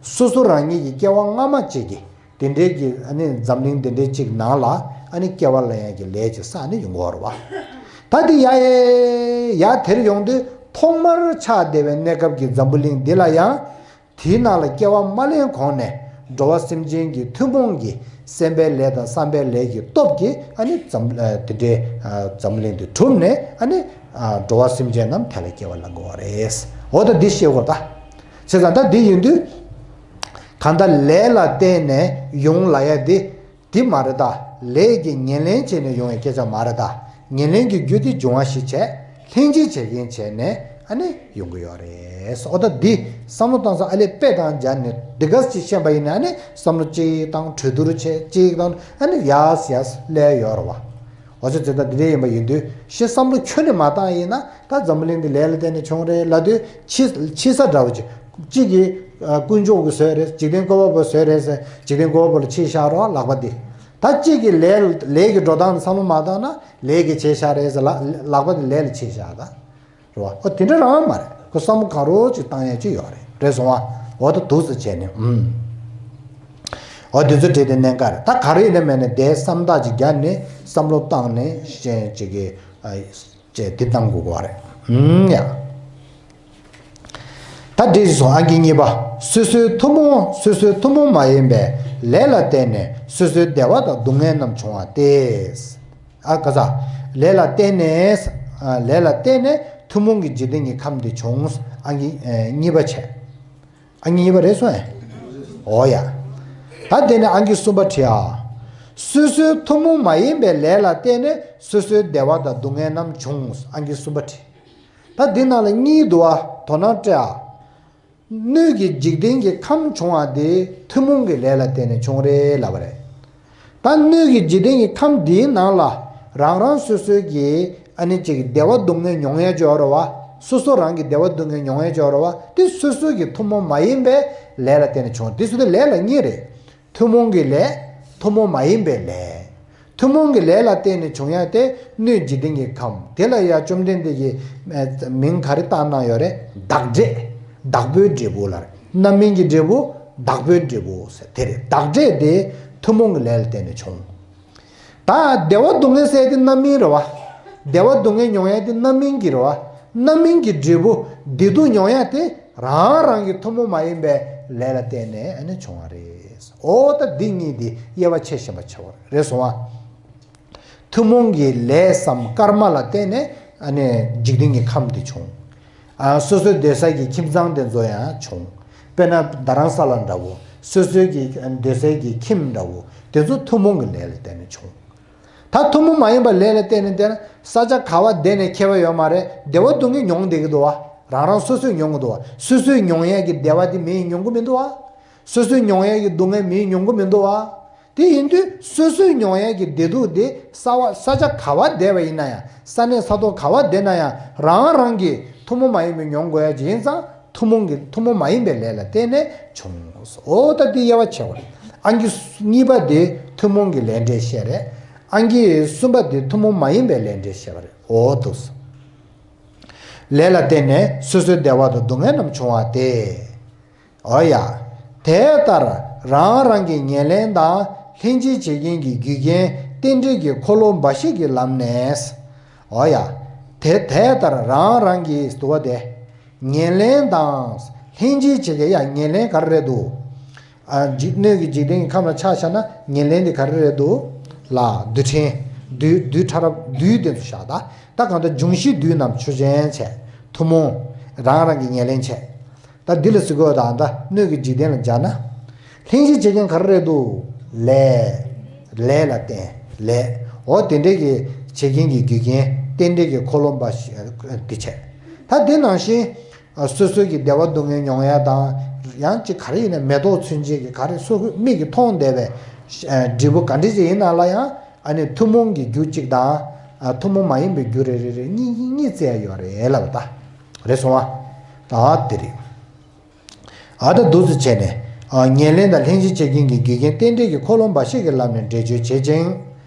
སོ་སོ་རང་ཉིད་ཀྱི་སྐྱེ་བ་སྔ་མ་ཅིག་གི་དེ་འདྲའི་གི་ཨ་ནི་འཛམ་གླིང་དེ་འདྲའི་གཅིག་ནང་ལ་ཨ་ནི་སྐྱེ་བ་ལེན་ཡ་གི་ལས་ཅིག་བསགས་ནས་ཡོང་གི་ཡོད་རེད་བ། ད་དེ་ཡ་ཡ་ཡ་དེར་ཡོང་དུས་ཐོག་མར་ཆགས་བསྡད་པའི་གནས་སྐབས་ཀྱི་འཛམ་བུ་གླིང་འདི་ལ་ཡང་དེའི་ནང་ལ་སྐྱེ་བ་མ་ལེན་གོང་ནས་འགྲོ་བ་སེམས་ཅན་གྱི་ཐུན་མོང་གི་སེམས་པའི་ལས་དང་བསམ་པའི་ལས་ཀྱི་སྟོབས་ཀྱིས་ཨ་ནི་འཛམ་ཨ་དེ་འདྲའི་ཨ་འཛམ་བུ་གླིང་འདི་གྲུབ་ནས་ཨ་ནི་ཨ་འགྲོ་བ་སེམས་ཅན་རྣམས་དེ་ལ་སྐྱེ་བ་ལེན་གི་ཡོད་རེད། འོ་ད་འདི་ཤེས་དགོས་ད། བྱས་ཙང་ད་འདི་ཡིན་དུས། གང་ལྟར་ལས་ལ་བརྟེན་ནས་ཡོང་ལབ་ཡ་འདི། འདི་མ་རེད་ད། ལས་ཀྱི་ཉེར་ལེན་བྱས་ནས་ཡོང་བའི་སྐད་ཆ་མ་རེད་ད། ཉེར་ལེན་གྱི་རྒྱུ་དེ་འབྱུང་བ་བཞི་བྱས། ལྷན་ཅིག་བྱེད་མཁན་བྱས་ནས་ ཨ་ནི་ཡོང་གི་ཡོད་རེད། འོ་ད་འདི་བསམ་བློ་བཏང་ས་ཨ་ལས་དཔེ་དང་སྦྱར་ནས་འདི་ག་ཅིག་ཤེས་པ་ཡིན་ན་ཨ་ནི་བསམ་བློ་གཅིག་དང་གྲོས་བསྡུར་བྱས་གཅིག་དང་ཨ་ནི་ཡག་ཡག་སླེབས་ཡོད་རེད་བ། འོ་ཙི་ཙི་ད་འདི་འདྲ་ཡིན་པ་ཡིན་དུས་ཤི་བསམ་བློ་ཁྱོན་ནས་མ་བཏང་ཡིན་ན་ད་འཛམ་བུ་གླིང་འདི་ལས་ལ་བརྟེན་ནས་བྱུང་རེད་ལབ་དུས་ཕྱི་ཕྱི་ས་འདྲ་བོ་ཅིག་གཅིག་གིས་ཨ་དཀོན་མཆོག་གི་བཟོས་རེད། འཇིག་རྟེན་བཀོད་པ་པོ་བཟོས་རེད་ཟེར་འཇིག་རྟེན་བཀོད་པ་པོ་ལ་ཕྱིར་བཞག་རོགས་ལག་པ་འདི། ད་གཅིག་གིས་ལས་ལས་ཀྱི་འགྲོ་སྟངས་བསམ་བློ་མ་བཏང་ན་ལས་ཀྱིས་བྱས་བཞག་རེད་ཟེར་ལ་ལག་པ་འདི་ལས་ལ་ཕྱིར་བཞག་ད། རེད་བ། ཨོ་དེ་འདྲ་རང་མ་རེད། ཁོ་བསམ་བློ་གང་རུང་ཅིག་བཏང་ཡ་ཅིག་ཡོད་རེད། རེད་སོང་བ། འོ་ད་འདུག་སེ་བྱས་ནས་ཨུམ། འོ་དེ་ཚོ་བྲིས་ཏེ་གནད་འགག་རེད། ད་ག་རེ་ཡིན་ན་མེད་ན་དེ་བསམ་ཐག་ཅིག་བརྒྱབ་ནས་བསམ་བློ་བཏང་ནས་གཞན་ཅིག་གི་ཨ་ཅེས་དེ་བཏང་དགོས་ཀྱི་རེད། ཨུམ་ཡ། ད་འདྲི་སོང་ཨང་ཀི་གཉིས་པ། སོ་སོའི་ཐུན་མོང་སོ་སོའི་ཐུན་མོང་མ་ཡིན་པའི་ལས་ལ་བརྟེན་ནས་སོ་སོའི་བདེ་བ་དང་སྡུག་བསྔལ་རྣམས་བྱུང་བ་སྟེ། ཨ་ཀ་ས། ལས་ལ་བརྟེན་ནས། ཨ་ལས་ལ་བརྟེན་ནས་ཐུན་མོང་གི་འཇིག་རྟེན་གྱི་ཁམས་འདི་བྱུང་། ཨང་ཀི་ཨེ་གཉིས་པ་བྱས། ཨང་ཀི་གཉིས་པ་རེད་སོང་ཨེ། འོ་ཡ། ད་དེ་ནས་ཨང་ཀི་གསུམ་པ་བྲིས་ཨ། སོ་སོའི་ཐུན་མོང་མ་ཡིན་པའི་ལས་ལ་བརྟེན་ནས་སོ་སོའི་བདེ་བ་དང་སྡུག་བསྔལ་རྣམས་བྱུང་། ཨང་ཀི་གསུམ་པ་བྲིས། ད་འདི་ནང་ལ་གཉིས་འདུག་ཨ། དོ་སྣང་སྤྲད་ཨ། སྣོད་ཀྱི་འཇིག་རྟེན་གྱི་ཁམས་བྱུང་བ་དེ་ཐུན་མོང་གི་ལས་ལ་བརྟེན་ནས་བྱུང་རེད་ལབ་པ་རེད། ད་སྣོད་ཀྱི་འཇིག་རྟེན་གྱི་ཁམས་འདིའི་ནང་ལ་རང་རང་སོ་སོའི་གི་ཨ་ནི་ཅིག་བདེ་བ་སྡུག་བསྔལ་མྱོང་ཡ་ཅིག་ཡོད་རེད་བ། སོ་སོ་རང་གི་བདེ་བ་སྡུག་བསྔལ་མྱོང་ཡ་ཅིག་ཡོད་རེད་བ། དེ་སོ་སོའི་གི་ཐུན་མོང་མ་ཡིན་པའི་ལས་ལ་བརྟེན་ནས་བྱུང་། དེ་སུ་དེ་ལས་ལ་གཉིས་རེད། ཐུན་མོང་གི་ལས། ཐུན་མོང་མ་ཡིན་པའི་ལས། ཐུན་མོང་གི་ལས་ལ་བརྟེན་ནས་བྱུང་ཡ་དེ་སྣོད་འཇིག་རྟེན་གྱི་ཁམས་དེ་ལ་ཡ་བཅོམ་ལྡན་འདས་ཀྱིས་མིང་ག་རེ་བཏགས་གནང་ཡོད་རེད། བདག་འབྲས། བདག་པོའི་འབྲས་བུ་ལ་རེད། རྣམ་སྨིན་གྱི་འབྲས་བུ། བདག་པོའི་འབྲས་བུ་ཟེར་དེ་རེད། བདག་འབྲས་དེ་ཐུན་མོང་གི་ལས་ལ་བརྟེན་ནས་བྱུང་། ད་བདེ་བ་སྡུག་བསྔལ་ཟེར་དེ་རྣམ་སྨིན་རེད་བ། བདེ་བ་སྡུག་བསྔལ་མྱོང་ཡ་དེ་རྣམ་སྨིན་གྱི་རེད་བ། རྣམ་སྨིན་གྱི་འབྲས་བུ་བདེ་སྡུག་མྱོང་ཡ་དེ་རང་རང་གི་ཐུན་མོང་མ་ཡིན་པའི་ལས་ལ་བརྟེན་ནས་ཨ་ནི་བྱུང་བ་རེད། འོ་ད་འདི་གཉིས་དེ་དབྱེ་བ་ཕྱེ་ཤེས་པ་བྱ་བ་རེད་སོང་བ། ཐུན་མོང་གི་ལས་སམ་ཀརྨ་ལ་བརྟེན་ནས་ཨ་ནི་འཇིག་རྟེན་གྱི་ཁམས་འདི་བྱུང་། ཨ་སོ་སོའི་སྡོད་ས་ཀྱི་ཁྱིམ་ཚང་དེ་ཚོ་ཡང་བྱུང་། དཔེར་ན་རྡ་རམ་ས་ལ་འདྲ་བོ་སོ་སོའི་གི་སྡོད་ས་ཀྱི་ཁྱིམ་འདྲ་བོ་དེ་ཚོ་ཐུན་མོང་གི་ལས་ལ་བརྟེན་ནས་བྱུང་། ད་ཐུན་མོང་མ་ཡིན་པ་ལས་ལ་བརྟེན་ནས་བལྟས་ན་ས་ཆ་ག་བ་བསྡད་ནས་ཁྱད་པར་ཡོད་མ་རེད། བདེ་བ་སྡུག་བསྔལ་མྱོང་བསྡད་ཀྱི་འདུག་བ། རང་རང་སོ་སོས་མྱོང་གི་འདུག་བ། སོ་སོས་མྱོང་ཡས་ཀྱི་བདེ་བ་དེ་མི་ཡིས་མྱོང་གི་མི་འདུག་བ། སོ་སོས་མྱོང་ཡས་ཀྱི་སྡུག་བསྔལ་མི་ཡིས་མྱོང་གི་མི་འདུག་བ། དེ་ཡིན་དུས་སོ་སོས་མྱོང་ཡས་ཀྱི་བདེ་སྡུག་དེ་ས་བ་ས་ཆ་ག་བ་བསྡད་པ་ཡིན་ན་ཡང་ས་གནས་ས་ཐོག་ག་བ་བསྡད་ན་ཡང་རང་རང་གི་ཐུན་མོང་མ་ཡིན་པའི་མྱོང་དགོས་ཡ་ཅིག་ཡིན་ཙང་ཐུན་མོང་གི་ཐུན་མོང་མ་ཡིན་པའི་ལས་ལ་བརྟེན་ནས་བྱུང་། འོ་ད་དེ་དབྱེ་བ་ཕྱེ་བ་རེད། ཨང་ཀི་གཉིས་པ་དེ་ཐུན་མོང་གི་ལས་འབྲས་བཤད་རེད། ཨང་ཀི་གསུམ་པ་དེ་ཐུན་མོང་མ་ཡིན་པའི་ལས་འབྲས་བཤད་པ་རེད། འོ་འདུག་སེ། ལས་ལ་བརྟེན་ནས་སོ་སོའི་བདེ་བ་དང་སྡུག་བསྔལ་རྣམས་བྱུང་བ་སྟེ། འོ་ཡ། དེ་ལྟར་རང་རང་གི་ཉེར་ལེན་དང་ལྷན་ཅིག་བྱེད་རྐྱེན་གྱི་རྒྱུ་རྐྱེན་རྟེན་འབྲེལ་གྱི་འཁོར་ལོ་འབའ་ཞིག་གི་ལམ་ནས། འོ་ཡ། དེ་དེ་ལྟར་རང་རང་གི་དུ་བ་དེ། ཉེར་ལེན་དང་ལྷན་ཅིག་བྱེད་རྐྱེན། ཡ་ཉེར་ལེན་ག་རེ་རེད་འདུག་ཨ་འཇིག་སྣོད་ཀྱི་འཇིག་རྟེན་གྱི་ཁམས་ལ་ཆ་བཞག་ན་ཉེར་ལེན་དེ་ག་རེ་རེད་འདུག་ལ་རྡུལ་ཕྲན། རྡུལ་རྡུལ་ཕྲ་རབ་རྡུལ་དེ་ཚོ་བཞག་ད། ད་གང་ལྟར་འབྱུང་བཞི་རྡུལ་རྣམས་ཆོས་ཅན་བྱས། ཐུན་མོང་། རང་རང་གི་ཉེར་ལེན་བྱས། ད་འདི་ལ་ཟེར་དགོས་ད་ད་སྣོད་ཀྱི་འཇིག་རྟེན་ལ་སྦྱར་ན། ལྷན་ཅིག་བྱེད་རྐྱེན་ག་རེ་རེད་འདུག་ལས། ལས་ལ་བརྟེན་ལས། འོ་དེ་འདྲའི་གི་བྱེད་རྐྱེན་གྱི་རྒྱུ་རྐྱེན་རྟེན་འབྲེལ་གྱི་འཁོར་ལོ་འབའ་ཞིག་འདི་བྱས། ད་དེ་ནང་བཞིན། སོ་སོའི་གི་བདེ་བ་སྡུག་བསྔལ་མྱོང་ཡ་དང་། ཡང་ཅིག་ག་རེ་ཡིན་ན་མེ་ཏོག་ཚུན་ཆད་ཀྱི་ག་རེ་སོ་སོའི་མིག་གིས་མཐོང་བསྡད་པའི་འབྲས་བུ་ག་འདྲ་ཅིག་ཡིན་ན་ལ་ཡང་ཨ་ནི་ཐུན་མོང་གི་རྒྱུ་གཅིག་དང་། ཐུན་མོང་མ་ཡིན་པའི་རྒྱུ་རེ་རེ་རེ་གཉིས་གཉིས་བཙལ་ཡོད་རེད་ལབ་ད། རེད་སོང་བ། ད་དེ་རེད། ཨ་ད་འདུག་སེ་བྱས་ནས། ཉེར་ལེན་དང་ལྷན་ཅིག་བྱེད་རྐྱེན་གྱི་རྒྱུ་རྐྱེན་རྟེན་འབྲེལ་གྱི་འཁོར་ལོ་འབའ་ཞིག་གི་ལམ་ནས་འབྲེལ་ཆོས་བྱེད་ཅིང་།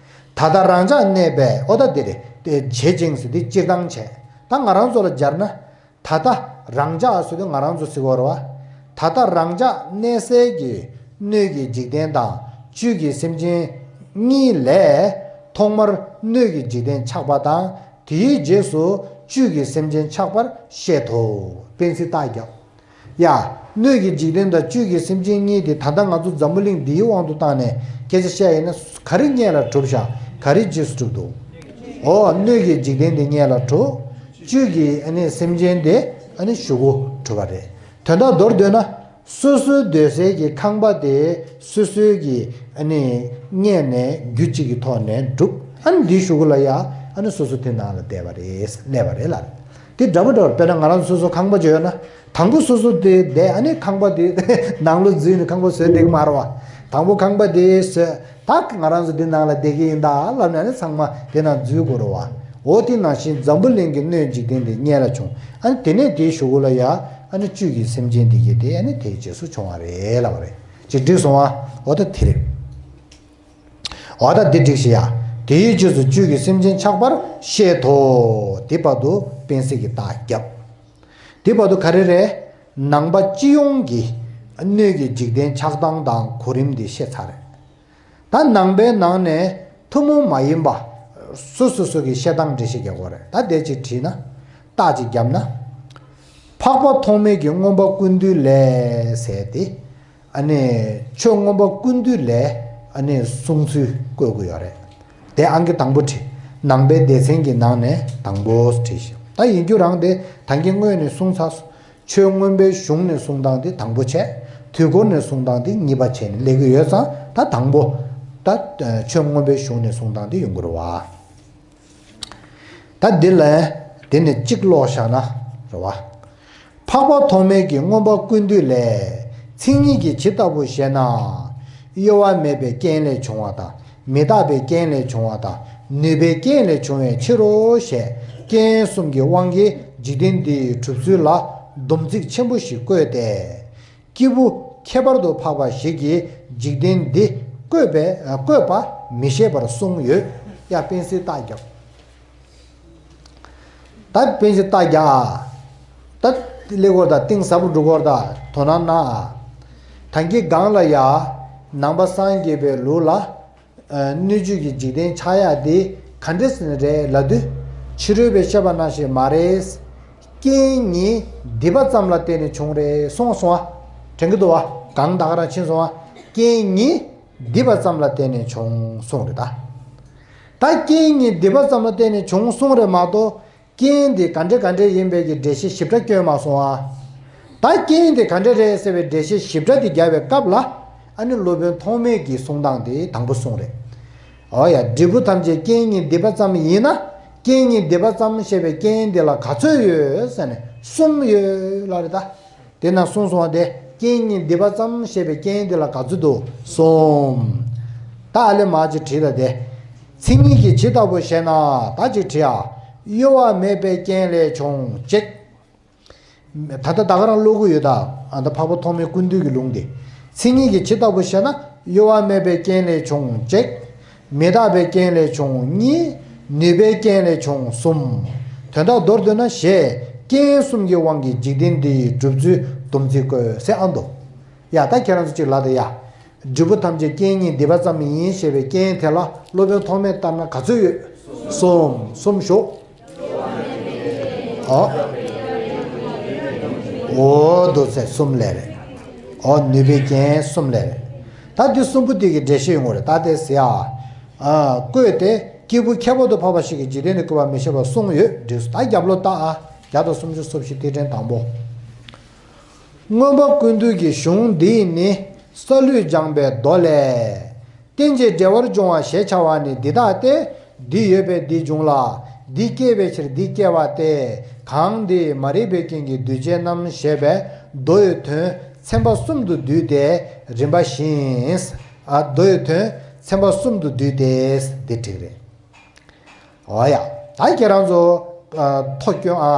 ད་ལྟ་རང་ཅག་གནས་པའི་འོ་ད་དེ་རེད་དེ་བྱེད་ཅིང་ཟེར་དེ་སྤྱིར་བཏང་བྱས། ད་ང་རང་ཚོ་ལ་སྦྱར་ན། ད་ལྟ་རང་ཅག་ཟེར་དུས་ང་རང་ཚོ་ཟེར་དགོས་རེད་བ། ད་ལྟ་རང་ཅག་གནས་སའི་གི་སྣོད་ཀྱི་འཇིག་རྟེན་དང་བཅུད་ཀྱི་སེམས་ཅན་གཉིས་ལས། ཐོག་མར་སྣོད་ཀྱི་འཇིག་རྟེན་ཆགས་པ་དང་དེའི་རྗེས་སུ་བཅུད་ཀྱི་སེམས་ཅན་ཆགས་པར་བཤད་དོ། དཔེ་ཚིག་རྟགས་བརྒྱབ། ཡ། སྣོད་ཀྱི་འཇིག་རྟེན་དང་བཅུད་ཀྱི་སེམས་ཅན་གཉིས་དེ་ད་ལྟ་ང་ཚོ་འཛམ་བུ་གླིང་འདིའི་དབང་དུ་བཏང་ནས་སྐད་ཆ་བཤད་ཡིན་ན་ག་རེ་སྔོན་ལ་གྲུབ་ཤག་ག་རེ་རྗེས་སུ་གྲུབ་འདུག་འོ་སྣོད་ཀྱི་འཇིག་རྟེན་དེ་སྔོན་ལ་གྲུབ། བཅུད་ཀྱི་ཨ་ནི་སེམས་ཅན་དེ་ཨ་ནི་གཞུག་གུ་གྲུབ་པ་རེད། དོན་དག་མདོར་བསྡུས་ན། སོ་སོའི་སྡོད་སའི་གི་ཁང་པ་དེ་སོ་སོའི་གི་ཨ་ནི་སྔོན་ནས་རྒྱུ་གཅིག་གི་ཐོག་ནས་གྲུབ། ཨ་ནི་འདིའི་གཞུག་གུ་ལ་ཡ་ཨ་ནི་སོ་སོ་དེ་ནང་ལ་བསྡད་པ་རེད། སླེབས་པ་རེད་ལ། དེ་འདྲ་པོ་འདྲ་པོ། དཔེར་ན་ང་རང་ཚོ་སོ་སོ་ཁང་པ་ཅིག་ཡོད་ན། དང་པོ་སོ་སོ་དེ་བསྡད། ཨ་ནི་ཁང་པ་དེ་ནང་ལོགས་འཛུལ་ནས་ཁང་པ་བཟོས་བསྡད་ཀྱི་མ་རེད་བ། དང་པོ་ཁང་པ་དེ་བཟོས། ད་ང་རང་ཚོ་འདི་ནང་ལ་བསྡད་ཀྱི་ཡིན་ད་ལབ་ནས། ཨ་ནི་ཚང་མ་དེ་ནང་འཛུལ་དགོས་རེད་བ། འོ་དེ་ནང་བཞིན་འཛམ་བུ་གླིང་གི་སྣོད་འཇིག་རྟེན་འདི་སྙེད་ལ་བྱུང་། ཨ་ནི་དེ་ནས་དེའི་གཞུག་གུ་ལ་ཡ། ཨ་ནི་བཅུད་ཀྱི་སེམས་ཅན་འདི་གྱད་དེ་ཨ་ནི་དེའི་རྗེས་སུ་བྱུང་བ་རེད་ལབ་པ་རེད། ཅིག་འགྲིག་སོང་བ། འོ་ད་དེ་རེད། འོ་ད་འདི་འགྲིག་ཤག་ཡ། དེའི་རྗེས་སུ་བཅུད་ཀྱི་སེམས་ཅན་ཆགས་པར་བཤད་དོ། དེ་བར་དུ་དཔེ་གཟེར་གྱི་རྟགས་བརྒྱབ། དེ་བར་དུ་ག་རེ་རེད། ནང་པ་སྤྱི་ཡོངས་ཀྱི་སྣོད་ཀྱི་འཇིག་རྟེན་ཆགས་སྟངས་དང་གོ་རིམ་འདི་བཤད་ཚར་རེད། ད་ནང་པའི་ནང་ནས་ཐུན་མོང་མ་ཡིན་པ་སོ་སོ་སོ་གི་བཤད་སྟངས་འགྲེལ་བཤད་རྒྱག་དགོས་རེད། ད་དེ་ཅིག་བྲིས་ན། རྟགས་ཅིག་བརྒྱབ་ན། འཕགས་པ་ཐོགས་མེད་ཀྱིས་མངོན་པ་ཀུན་བཏུས་ལས་ཟེར་ཏེ། ཨ་ནི་ཆོས་མངོན་པ་ཀུན་བཏུས་ལས་ཨ་ནི་གསུང་ཚུལ་བཀོད་དགོས་ཡོད་རེད། དེ་ཨང་ཀི་དང་པོ་བྲིས། ནང་པའི་སྡེ་ཚན་གྱི་ནང་ནས་དང་པོ་བྲིས་ཤིག་ད་ཡིན་རྒྱུ་རང་དེ་ད་གིན་སྔོན་ནས་གསུངས་ཚར། ཆོས་མངོན་པའི་གཞུང་ནས་གསུང་སྟངས་དེ་དང་པོ་བྱས། དུས་འཁོར་ནས་གསུང་སྟངས་དེ་གཉིས་པ་བྱས་ནས་སླེབས་ཀྱི་ཡོད་ཙང་། ད་དང་པོ་ད་ཆོས་མངོན་པའི་གཞུང་ནས་གསུང་སྟངས་དེ་ཡོང་གི་རེད་བ། ད་འདི་ལ་དེ་ནས་གཅིག་ཀློག་བཞག་ན་རེད་བ། འཕགས་པ་ཐོགས་མེད་ཀྱིས་མངོན་པ་ཀུན་བཏུས་ལས། མཚན་ཉིད་ཀྱིས་ཇི་ལྟ་བུ་ཞེ་ན། གཡོ་བ་མེད་པའི་རྐྱེན་ལས་བྱུང་བ་དང་། མི་རྟག་པའི་རྐྱེན་ལས་བྱུང་བ་དང་། ནུས་པའི་རྐྱེན་ལས་བྱུང་བའི་ཕྱིར་རོ་ཞེས། རྐྱེན་གསུམ་གྱི་དབང་གིས་འཇིག་རྟེན་འདི་གྲུབ་ཚུལ་ལ་སྡོམ་ཚིག་ཆེན་པོ་ཞིག་བཀོད་དེ། སྐྱེས་བུ་ཁྱད་པར་དུ་འཕགས་པ་ཞིག་གིས་འཇིག་རྟེན་འདི་བཀོད་པའི་བཀོད་པ་མི་ཤེས་པར་གསུངས་ཡོད། ཡ། དཔེ་གཟེར་རྟགས་བརྒྱབ། ད་དཔེ་གཟེར་རྟགས་བརྒྱབ། ད་སླེབས་དགོས་རེད་ད། གཏིང་ཟབ་པོ་འགྲོ་དགོས་རེད་ད། དོ་སྣང་གནང་ཨ། ད་གིན་སྒང་ལ་ཡ། ནང་པ་སངས་རྒྱས་པའི་ལུགས་ལ། ཨ། སྣོད་བཅུད་ཀྱི་འཇིག་རྟེན་ཆགས་ཡག་དེ་ག་འདྲ་ཟེར་ནས་རེད་ལབ་དུས། ཕྱི་རོལ་པས་བཤད་པ་ནང་བཞིན་མ་རེད། རྐྱེན་གཉིས་སྡིག་པ་ཙམ་ལ་བརྟེན་ནས་བྱུང་རེད་གསུངས་སོང་བ། དྲན་གྱི་འདུག་བ། སྒང་ད་ག་རང་ཕྱིན་སོང་བ། རྐྱེན་གཉིས་སྡིག་པ་ཙམ་ལ་བརྟེན་ནས་བྱུང་གསུངས་རེད་ད། ད་རྐྱེན་གཉིས་སྡིག་པ་ཙམ་ལ་བརྟེན་ནས་བྱུང་གསུངས་རེད་མ་གཏོགས། རྐྱེན་དེ་ག་འདྲ་ག་འདྲ་ཡིན་པའི་གི་འགྲེལ་བཤད་ཞིབ་ཕྲ་བསྐྱོན་མ་སོང་ཨ། ད་རྐྱེན་དེ་ག་འདྲ་རེད་ཟེར་བའི་འགྲེལ་བཤད་ཞིབ་ཕྲ་དེ་རྒྱག་པའི་སྐབས་ལ། ཨ་ནི་སློབ་དཔོན་ཐོགས་མེད་ཀྱི་གསུང་སྟངས་དེ་དང་པོ་གསུངས་རེད། འོ་ཡ། འབྲས་བུ་ཐམས་ཅད་རྐྱེན་གཉིས་སྡིག་པ་ཙམ་ཡིན་ན། རྐྱེན་གཉིས་སྡིག་པ་ཙམ་ཞེས་པའི་རྐྱེན་དེ་ལ་ག་ཚོད་ཡོད་ཟེར་ནས་གསུམ་ཡོད་ལབ་རེད་ད། དེ་ན་གསུངས་སོང་བ་དེ། རྐྱེན་གཉིས་སྡིག་པ་ཙམ་ཞེས་པའི་རྐྱེན་དེ་ལ་ག་ཚོད་འདུག་གསུམ། ད་ཨ་ལེ་མ་ཅིག་བྲིས་ད་དེ། མཚན་ཉིད་ཀྱིས་ཇི་ལྟ་བུ་ཞེ་ན། ད་ཅིག་བྲིས་ཨ། གཡོ་བ་མེད་པའི་རྐྱེན་ལས་བྱུང་ཅེས། ད་ལྟ་ད་ག་རང་ཀློག་གི་ཡོད་ད། ཨ། ད་འཕགས་པ་ཐོགས་མེད་ཀུན་བཏུས་ཀྱི་ལུང་དེ། མཚན་ཉིད་ཀྱིས་ཇི་ལྟ་བུ་ཞེ་ན། གཡོ་བ་མེད་པའི་རྐྱེན་ལས་བྱུང་གཅིག། མི་རྟག་པའི་རྐྱེན་ལས་བྱུང་གཉིས། ནུས་པའི་རྐྱེན་ལས་བྱུང་གསུམ། དོན་དག་མདོར་བསྡུས་ན་ཞེས། རྐྱེན་གསུམ་གྱི་དབང་གིས་འཇིག་རྟེན་འདི་ཡི་གྲུབ་ཚུལ་སྡོམ་ཚིག་བཀོད་ཟེར་ཨ་འདུག་ཡ། ད་ཁྱེད་རང་ཚོ་གཅིག་ལ་དེ་ཡ། འབྲས་བུ་ཐམས་ཅད་རྐྱེན་གཉིས་སྡིག་པ་ཙམ་ཡིན་ཞེས་པའི་རྐྱེན་དེ་ལ་སློབ་དཔོན་ཐོགས་མེད་ལྟར་ན་ག་ཚོད་ཡོད། གསུམ། གསུམ་ཞོག་ཨོ། འོ་འདུག་སེ་གསུམ་ལས་རེད། འོ། ནུས་པའི་རྐྱེན་གསུམ་ལས་རེད། ད་འདི་གསུམ་པོ་འདི་གི་འགྲེལ་བཤད་ཡོང་གི་རེད། ད་དེ་ཟེར་ཨ། ཨ། བཀོད་དེ། སྐྱེས་བུ་ཁྱད་པར་དུ་འཕགས་པ་ཞིག་གིས་འཇིག་རྟེན་འདི་བཀོད་པ་མི་ཤེས་པར་གསུངས་ཡོད། འགྲིགས་སོང་། ད་རྒྱབ་ལོགས་ལྟ་ཨ། བརྒྱ་དང་སུམ་ཅུ་སོ་བཞི། ཐིག་ཕྲེང་དང་པོ། མངོན་པ་ཀུན་བཏུས་ཀྱི་གཞུང་འདིས་ནི། སཱ་ལུས་སྦྱངས་པའི་མདོ་ལས། རྟེན་ཅིང་འབྲེལ་བར་འབྱུང་བ་ཞེས་བྱ་བ་ནི་འདི་ལྟ་སྟེ། འདི་ཡོད་པས་འདི་འབྱུང་ལ། འདི་སྐྱེ་བའི་ཕྱིར་འདི་སྐྱེ་བ་སྟེ། གང་འདི་མ་རིག་པའི་རྐྱེན་གྱིས་འདུས་བྱས་རྣམས་ཞེས་པའི་མདོ་ཡི་དོན་ཚན་པ་གསུམ་དུ་བསྡུས་ཏེ་རིམ་པ་བཞིན། ཨ། མདོ་ཡི་དོན་ཚན་པ་གསུམ་དུ་བསྡུས་ཏེ་འདི་བྲིས་རེད། འོ་ཡ། ད་ཁྱེད་རང་ཚོ། ཨ། ཐོ་སྐྱོན་ཨ།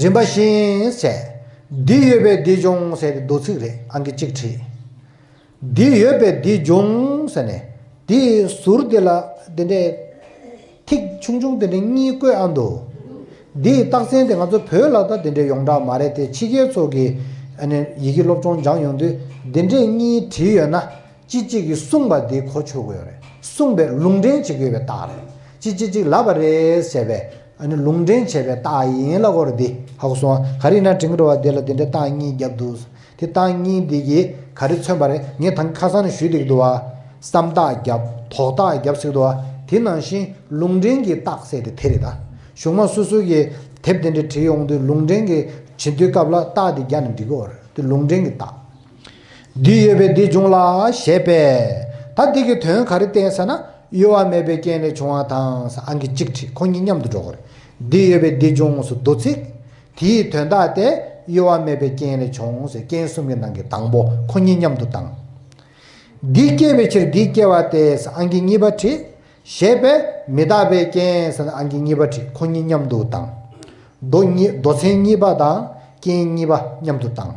རིམ་པ་བཞིན་ཟེར། འདི་ཡོད་པས་འདི་འབྱུང་ཟེར་ཏེ་མདོ་ཚིག་རེད། ཨང་ཀི་གཅིག་བྲིས། འདི་ཡོད་པས་འདི་འབྱུང་ཟེར་ནས། འདིའི་ཟུར་དེ་ལ་དེ་འདྲའི་ཐིག་ཆུང་ཆུང་དེ་འདྲ་གཉིས་བཀོད་ཨ་འདུག་འདིའི་རྟགས་མཚན་དེ་ང་ཚོ་བོད་ལ་ད་དེ་འདྲའི་ཡོངས་གྲགས་མ་རེད་དེ། ཕྱི་རྒྱལ་ཚོ་གི་ཨ་ནི་ཡི་གེ་སློབ་སྦྱོང་སྦྱངས་ཡོང་དུས་དེ་འདྲའི་གཉིས་བྲིས་ཡོད་ན། ཅི་གཅིག་གིས་གསུངས་པ་འདི་གོ་ཆོད་དགོས་རེད། གསུངས་པའི་ལུང་འདྲེན་བྱེད་དགོས་པའི་རྟགས་རེད། ཅི་ཅི་གཅིག་ལབ་པ་རེད་ཟེར་བའི་ཨ་ནི་ལུང་འདྲེན་བྱས་པའི་རྟགས་ཡིན་ལབ་དགོས་རེད། འདི་ཧ་གོ་སོང་ཨ། ག་རེ་ཡིན་ན་དྲན་གྱི་རེད་བ། འདི་ལ་འདི་འདྲའི་རྟགས་གཉིས་བརྒྱབ་འདུག་དེ་རྟགས་གཉིས་འདི་གིས་ག་རེ་མཚོན་པ་རེད། ངས་ད་ཁ་སང་ནས་ཞུས་བསྡད་ཀྱི་འདུག་བ། བསམ་རྟགས་བརྒྱབ། དོགས་རྟགས་བརྒྱབ་ཟེར་གྱི་འདུག་བ། དེ་ནང་བཞིན་ལུང་འདྲེན་གྱི་རྟགས་ཟེར་དེ་དེ་རེད་ད། གཞུག་མ་སོ་སོ་གི་དེབ་དེ་འདྲ་བྲིས་ཡོང་དུས་ལུང་འདྲེན་གྱི་བྱེད་དུས་སྐབས་ལ་རྟགས་དེ་བརྒྱབ་ནས་འབྲི་དགོས་རེད། དེ་ལུང་འདྲེན་གྱི་རྟགས། འདི་ཡོད་པས་འདི་འབྱུང་ལ་ཞེས་པས། ད་འདི་གི་དོན་ག་རེ་བསྟན་ཟེར་ན། གཡོ་བ་མེད་པའི་རྐྱེན་ལས་བྱུང་བ་དང་ཟེར། ཨང་ཀི་གཅིག་བྲིས། ཁོ་གཉིས་མཉམ་དུ་འགྲོ་དགོས་རེད། འདི་ཡོད་པས་འདི་འབྱུང་ཟེར་མདོ་ཚིག་དེའི་དོན་དག་དེ་གཡོ་བ་མེད་པའི་རྐྱེན་ལས་བྱུང་ཟེར་རྐྱེན་གསུམ་གྱི་ནང་གི་དང་པོ་ཁོ་གཉིས་མཉམ་དུ་བཏང་། འདི་སྐྱེས་པའི་ཕྱིར་འདི་སྐྱེ་བ་སྟེ་ཟེར་ཨང་ཀི་གཉིས་པ་བྲིས། ཞེས་པས་མི་རྟག་པའི་རྐྱེན་ཟེར་ན་ཨང་ཀི་གཉིས་པ་བྲིས་ཁོ་གཉིས་མཉམ་དུ་བཏང་། མདོ་གཉིས་མདོ་ཚན་གཉིས་པ་དང་རྐྱེན་གཉིས་པ་མཉམ་དུ་བཏང་།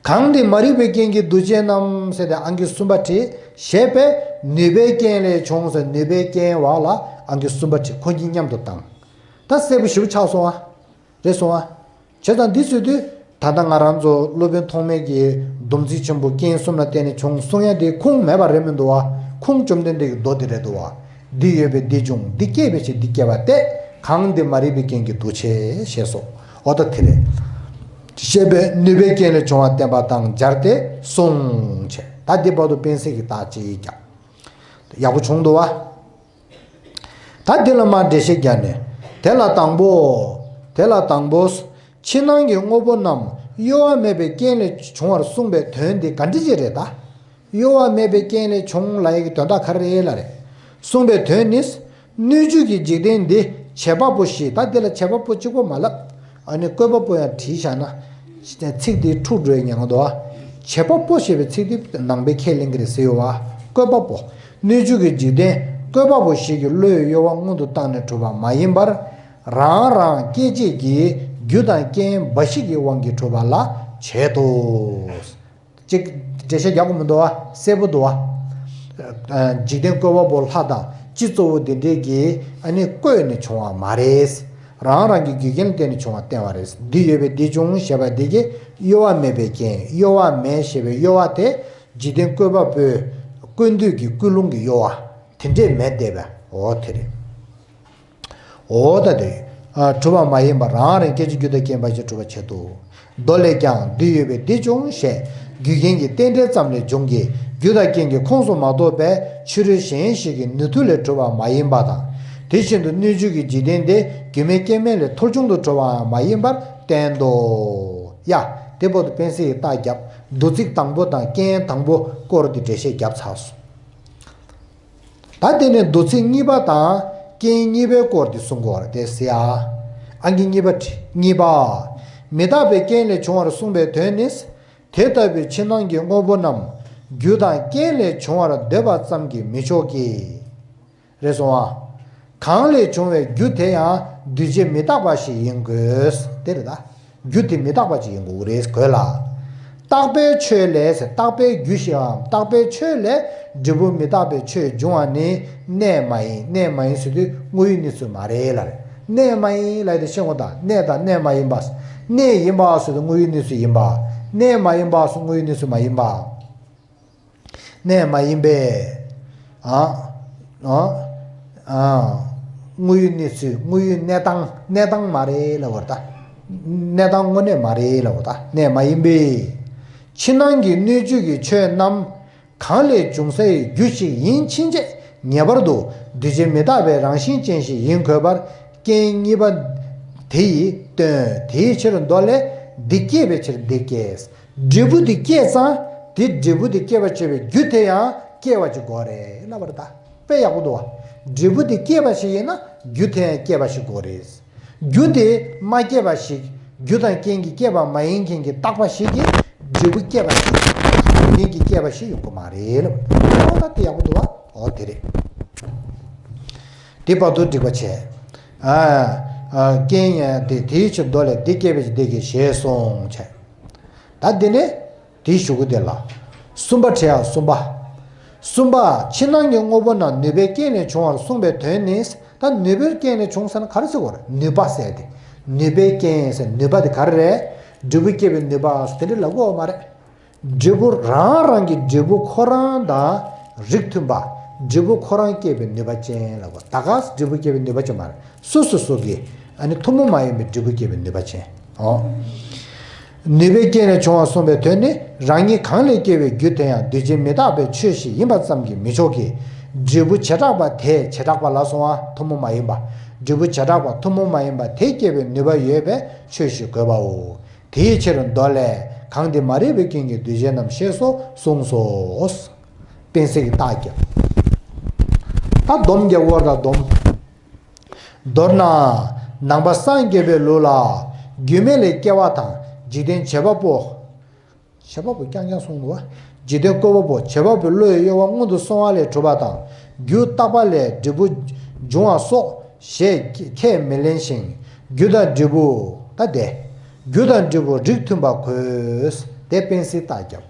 གང་འདི་མ་རིག་པའི་རྐྱེན་གྱིས་འདུ་བྱེད་རྣམས་ཟེར་ཏེ་ཨང་ཀི་གསུམ་པ་བྲིས། ཞེས་པས་ནུས་པའི་རྐྱེན་ལས་བྱུང་ཟེར་ནུས་པའི་རྐྱེན་བ་ལ་ཨང་ཀི་གསུམ་པ་བྲིས་ཁོ་གཉིས་མཉམ་དུ་བཏང་། ད་གསལ་པོ་ཞེ་པོ་ཆགས་སོང་ཨ། རེད་སོང་ཨ། བྱས་ཙང་འདི་ཟེར་དུས་ད་ལྟ་ང་རང་ཚོ་སློབ་དཔོན་ཐོགས་མེད་ཀྱིས་སྡོམ་ཚིག་ཆེན་པོ་རྐྱེན་གསུམ་ལ་བརྟེན་ནས་བྱུང་གསུང་ཡ་དེ་ཁུངས་མེད་པ་རེད་མི་འདུག་བ། ཁུངས་བཅོམ་ལྡན་འདས་ཀྱི་མདོ་དེ་རེད་འདུག་བ། འདི་ཡོད་པས་འདི་འབྱུང་འདི་སྐྱེས་པའི་ཕྱིར་འདི་སྐྱེ་བ་སྟེ། གང་འདི་མ་རིག་པའི་རྐྱེན་གྱིས་འདུ་བྱེད་ཞེས་སོ། འོ་ད་དེ་རེད། ཞེས་པས་ནུས་པའི་རྐྱེན་ལས་བྱུང་བ་བསྟན་པ་དང་སྦྱར་ཏེ་གསུངས་བྱས། ད་འདི་བར་དུ་དཔེ་གསལ་གྱི་རྟགས་ཅིག་ཀྱང་ཡག་པོ་བྱུང་འདུག་བ། ད་འདི་ལ་མར་འགྲེལ་བཤད་བརྒྱབ་ནས། དེ་ལ་དང་པོ། དེ་ལ་དང་པོ། ཕྱི་ནང་གི་དངོས་པོ་རྣམས་གཡོ་བ་མེད་པའི་རྐྱེན་ལས་བྱུང་བར་གསུངས་པའི་དོན་འདི་ག་འདྲ་ཅིག་རེད་ད། གཡོ་བ་མེད་པའི་རྐྱེན་ལས་བྱུང་ལབ་ཡག་གི་དོན་དག་ག་རེ་རེད་ལབ་རེད། གསུངས་པའི་དོན་ནི། སྣོད་བཅུད་ཀྱི་འཇིག་རྟེན་འདི་བྱེད་པ་པོ་ཞེས་ད་འདི་ལ་བྱེད་པ་པོ་གཅིག་པོ་མ་ལབ། ཨ་ནི་བཀོད་པ་པོ་ཡང་བྲིས་བཞག་ན། ཚིག་འདི་འཁྲུག་འགྲོ་ཡ་ཉེན་ཁ་འདུག་ཨ། བྱེད་པ་པོ་ཞེས་པའི་ཚིག་འདི་ནང་པའི་ཁས་ལེན་གྱི་རེད་ཟེར་ཡོད་བ། བཀོད་པ་པོ། སྣོད་བཅུད་ཀྱི་འཇིག་རྟེན་བཀོད་པ་པོ་ཞིག་གི་བློས་གཡོ་བ་སྔོན་དུ་བཏང་ནས་གྲུབ་པ་མ་ཡིན་པར། རང་རང་སྐྱེད་བྱེད་ཀྱི་རྒྱུ་དང་རྐྱེན་འབའ་ཞིག་གི་དབང་གིས་གྲུབ་པ་ལ་བྱེད་དོ། གཅིག་འགྲེལ་བཤད་རྒྱག་དགོས་མི་འདུག་བ། གསལ་པོ་འདུག་བ། འཇིག་རྟེན་བཀོད་པ་པོ་ལྷ་དང་སྤྱི་གཙོ་བོ་འདི་འདྲས་ཀྱིས་ཨ་ནི་བཀོད་ནས་བྱུང་བ་མ་རེད། རང་རང་གི་རྒྱུ་རྐྱེན་ལ་བརྟེན་ནས་བྱུང་བ་བསྟན་པ་རེད། འདི་ཡོད་པས་འདི་འབྱུང་ཞེས་པ་འདི་གིས་གཡོ་བ་མེད་པའི་རྐྱེན། གཡོ་བ་མེད་ཞེས་པའི་གཡོ་བ་དེ་འཇིག་རྟེན་བཀོད་པ་པོའི་བཀོད་འདོད་ཀྱི་ཀུན་སློང་གི་གཡོ་བ་དེ་འདྲས་མེད་བསྡད་པས་འོ་དེ་རེད། འོ་ད་དེ། གྲུབ་པ་མ་ཡིན་པ་རང་རང་སྐད་ཅིག་རྒྱུ་དང་རྐྱེན་འབའ་ཞིག་གྲུབ་པར་བྱེད་དོ། མདོ་ལས་ཀྱང་འདི་ཡོད་པས་འདི་འབྱུང་ཞེས་རྒྱུ་རྐྱེན་གྱི་རྟེན་འབྲེལ་ཙམ་ལས་འབྱུང་གི་རྒྱུ་དང་རྐྱེན་གྱི་ཁོངས་སུ་མ་གཏོགས་པའི་ཕྱི་རོལ་གཞན་ཞིག་གི་ནུས་མཐུ་ལས་གྲུབ་པ་མ་ཡིན་པ་དང་། དེ་བཞིན་དུ་སྣོད་བཅུད་ཀྱི་འཇིག་རྟེན་དེ་རྒྱུ་མེད་རྐྱེན་མེད་ལས་ཐོལ་བྱུང་དུ་གྲུབ་པའང་མ་ཡིན་པར་བསྟན་ཏོ། ཡ། དེ་བར་དུ་དཔེ་གསལ་གྱི་རྟགས་བརྒྱབ། མདོ་ཚིག་དང་པོ་དང་རྐྱེན་དང་པོ་སྐོར་དེ་འགྲེལ་བཤད་བརྒྱབ་ཚར་སོང་། ད་དེ་ནས་མདོ་ཚིག་གཉིས་པ་དང་རྐྱེན་གཉིས་པའི་སྐོར་དེ་གསུང་གི་ཡོད་རེད་དེ་ཟེར་ཡ། ཨང་ཀི་གཉིས་པ་བྲིས། གཉིས་པ། མི་རྟག་པའི་རྐྱེན་ལས་བྱུང་བར་གསུངས་པའི་དོན་ནི། དེ་ལྟ་བུའི་ཕྱི་ནང་གི་དངོས་པོ་རྣམས་རྒྱུ་དང་རྐྱེན་ལས་བྱུང་བར་འདོད་པ་ཙམ་གྱིས་མི་ཆོག་གི། རེད་སོང་ཨ། གང་ལས་བྱུང་བའི་རྒྱུ་དེ་ཡང་འདུས་བྱས་མི་རྟག་པ་ཞིག་ཡིན་དགོས། དེ་རེད་ད། རྒྱུ་དེ་མི་རྟག་པ་ཅིག་ཡིན་དགོས་རེད་དགོས་ལ། རྟག་པའི་ཆོས་ལས་ཟེར་རྟག་པའི་རྒྱུ་ཞེའམ་རྟག་པའི་ཆོས་ལས་འབྲས་བུ་མི་རྟག་པའི་ཆོས་འབྱུང་བ་ནི་གནས་མ་ཡིན། གནས་མ་ཡིན་ཟེར་དུས་དངོས་ཡོད་གནས་ཚུལ་མ་རེད་ལ་རེད། གནས་མ་ཡིན་ལ་དེ་ཤེས་དགོས་ད། གནས་དང་གནས་མ་ཡིན་པ། གནས་ཡིན་པ་ཟེར་དུས་དངོས་ཡོད་གནས་ཚུལ་ཡིན་པ། གནས་མ་ཡིན་པ་ཟེར་དངོས་ཡོད་གནས་ཚུལ་མ་ཡིན་པ། གནས་མ་ཡིན་པས། ཨ། ཨ། ཨ། དངོས་ཡོད་གནས་ཚུལ་དངོས་ཡོད་གནས་སྟངས་གནས་སྟངས་མ་རེད་ལབ་པ་རེད་ད། གནས་སྟངས་དངོས་གནས་མ་རེད་ལབ་པ་ད་གནས་མ་ཡིན་པས། ཕྱི་ནང་གི་སྣོད་བཅུད་ཀྱི་ཆོས་རྣམས་གང་ལས་བྱུང་སའི་རྒྱུ་ཞིག་ཡིན་ཕྱིན་ཆད་ངེས་པར་དུ་འདུས་བྱས་མི་རྟག་པའི་རང་བཞིན་ཅན་ཞིག་ཡིན་དགོས་པར་རྐྱེན་གཉིས་པ་དེ་ཡིས་སྟོན། དེའི་ཕྱིར་མདོ་ལས་འདི་སྐྱེས་པའི་ཕྱིར་འདི་སྐྱེས། འབྲས་བུ་དེ་སྐྱེས་ཙང་དེ་འབྲས་བུ་དེ་སྐྱེད་པར་བྱེད་པའི་རྒྱུ་དེ་ཡང་སྐྱེ་བ་ཅིག་དགོས་རེད་ལབ་པ་རེད་ད། དཔེ་ཡག་པོ་འདུག་བ། འབྲས་བུ་དེ་སྐྱེས་པ་ཞིག་ཡིན་ན་རྒྱུ་དེ་ཡང་སྐྱེས་པ་ཞིག་དགོས་རེད། རྒྱུ་དེ་མ་སྐྱེས་པ་ཞིག་རྒྱུ་དང་རྐྱེན་གྱིས་སྐྱེས་པ་མ་ཡིན་མཁན་གྱི་རྟག་པ་ཞིག་གིས་འབྲས་བུ་སྐྱེས་པ་ཞིག་རྒྱུ་རྐྱེན་གྱིས་སྐྱེས་པ་ཞིག་ཡོང་གི་མ་རེད་ལབ་པ་རེད། འོ་ད་དེ་ཡག་པོ་འདུག་བ། འོ་དེ་རེད། དེ་བར་དུ་འགྲིག་པ་བྱས། ཨ། ཨ། རྐྱེན་ཡང་དེ་དེའི་ཕྱིར་མདོ་ལས་འདི་སྐྱེས་པའི་ཕྱིར་འདི་སྐྱེས་ཞེས་གསུངས་བྱས། ད་འདི་ནས་དེའི་གཞུག་གུ་དེ་ལ། གསུམ་པ་བྲིས་ཡ་གསུམ་པ། གསུམ་པ་ཕྱི་ནང་གི་དངོས་པོ་རྣམས་ནུས་པའི་རྐྱེན་ལས་བྱུང་བར་གསུངས་པའི་དོན་ནི། ད་ནུས་པའི་རྐྱེན་ལས་བྱུང་ཟེར་ན་ག་རེ་ཟེར་དགོས་རེད། ནུས་པ་ཟེར་ཏེ། ནུས་པའི་རྐྱེན་ཟེར་ནུས་པ་དེ་ག་རེ་རེད། འབྲས་བུ་སྐྱེད་པའི་ནུས་པ་དེ་འདྲ་ལབ་དགོས་པ་མ་རེད། འབྲས་བུ་རང་རང་གི་འབྲས་བུ་ཁོ་རང་དང་རིགས་མཐུན་པ། འབྲས་བུ་ཁོ་རང་སྐྱེད་པའི་ནུས་པ་ཅན་ལབ་དགོས། ད་ག་སེ་འབྲས་བུ་སྐྱེད་པའི་ནུས་པ་ཅན་མ་རེད། སོ་སོ་སོ་གི་ཨ་ནི་ཐུན་མོང་མ་ཡིན་པའི་འབྲས་བུ་སྐྱེད་པའི་ནུས་པ་ཅན། ཨོ། ནུས་པའི་རྐྱེན་ལས་བྱུང་བ་གསུངས་པའི་དོན་ནི་རང་ཉིད་གང་ལས་སྐྱེ་བའི་རྒྱུ་དེ་ཡང་འདུས་བྱས་མི་རྟག་པའི་ཆོས་ཤིག་ཡིན་པ་ཙམ་གྱིས་མི་ཆོག་གི། འབྲས་བུ་བྱེ་བྲག་པ་དེ་བྱེ་བྲག་པ་ལ་སོང་བ་ཐུན་མོང་མ་ཡིན་པ། འབྲས་བུ་བྱེ་བྲག་པ་ཐུན་མོང་མ་ཡིན་པ་དེ་སྐྱེད་པའི་ནུས་པ་ཡོད་པའི་ཆོས་ཤིག་དགོས་པའོ། དེའི་ཕྱིར་མདོ་ལས་གང་འདི་མ་རིག་པའི་རྐྱེན་གྱིས་འདུས་བྱས་རྣམས་ཞེས་སོགས་གསུངས་སོ། དཔེ་གསལ་གྱི་རྟགས་བརྒྱབ། ད་སྡོམ་རྒྱག་དགོས་རེད་ད་སྡོམ། མདོར་ན། ནང་པ་སངས་རྒྱས་པའི་ལུགས་ལ། རྒྱུ་མེད་ལས་སྐྱེ་བ་དང་འཇིག་རྟེན་བྱེད་པ་པོ། བྱེད་པ་པོ་རྐྱང་རྐྱང་གསུངས་འདུག་བ། འཇིག་རྟེན་བཀོད་པ་པོ་བྱེད་པ་པོའི་བློ་ཡི་གཡོ་བ་སྔོན་དུ་སོང་བ་ལས་གྲུབ་པ་དང་རྒྱུ་རྟག་པ་ལས་འབྲས་བུ་འབྱུང་བ་སོགས་ཞེས་ཁས་མི་ལེན་ཞིང་རྒྱུ་དང་འབྲས་བུ་ད་དེ། རྒྱུ་དང་འབྲས་བུ་རིགས་མཐུན་པ་དགོས། དེ་སྤེན་སྲིད་རྟགས་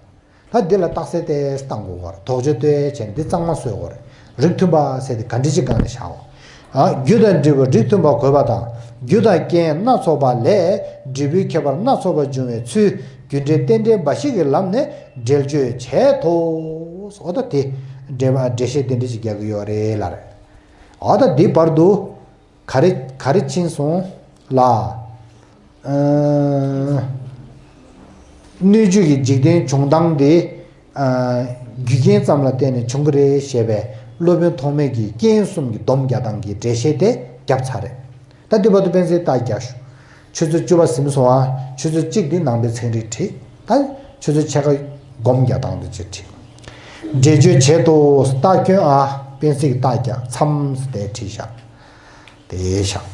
རྒྱབ། ད་འདི་ལ་རྟགས་གསལ་ཏེ་བཏང་དགོས་གོ་རེད། དོགས་གཅོད་ལྟོས་བྱས་ནས་འདི་གཙང་མ་བཟོས་གོ་རེད། རིགས་མཐུན་པ་ཟེར་དེ་ག་འདྲ་ཅིག་སྒང་ནས་བཞག་འོ། ཨ། རྒྱུ་དང་འབྲས་བུ་རིགས་མཐུན་པ་དགོས་པ་དང་རྒྱུ་དང་རྐྱེན་སྣ་ཚོགས་པ་ལས་འབྲས་བུའི་ཁྱད་པར་སྣ་ཚོགས་པ་འབྱུང་བའི་ཚུལ་རྒྱུ་འབྲས་རྟེན་འབྲེལ་འབའ་ཞིག་གི་ལམ་ནས་འགྲེལ་བརྗོད་བྱེད་དོ། འོ་ད་དེ་འགྲེལ་པ་འགྲེལ་བཤད་དེ་འདྲ་ཅིག་རྒྱག་གི་ཡོད་རེད་ལ་རེད། འོ་ད་འདི་བར་དུ། ག་རེ་ག་རེ་ཕྱིན་སོང་ལ། ཨ། སྣོད་བཅུད་ཀྱི་འཇིག་རྟེན་བྱུང་སྟངས་དེ། ཨ། རྒྱུ་རྐྱེན་ཙམ་ལ་བརྟེན་ནས་བྱུང་གི་རེད་ཞེས་པའི་སློབ་དཔོན་ཐོགས་མེད་ཀྱིས་རྐྱེན་གསུམ་གྱི་སྡོམ་རྒྱག་སྟངས་ཀྱི་འགྲེལ་བཤད་དེ་བརྒྱབ་ཚར་རེད། ད་འདི་བར་དུ་སྤེན་ཚེའི་རྟགས་རྒྱག་ཞུ། ཆུ་ཚོད་བཅུ་པ་ཟིན་སོང་ཨ། ཆུ་ཚོད་གཅིག་འདི་ནང་པའི་ཚན་རིག་བྲིས། ད་ཆུ་ཚོད་ཕྱེད་ཀ་སྒོམ་རྒྱག་སྟངས་དེ་ཅིག་བྲིས། འགྲེལ་བརྗོད་བྱེད་དོ། རྟགས་སྐྱོན་ཨ། སྤེན་ཚེའི་རྟགས་རྒྱག་མཚམས་དེ་བྲིས་བཞག་དེ་བཞག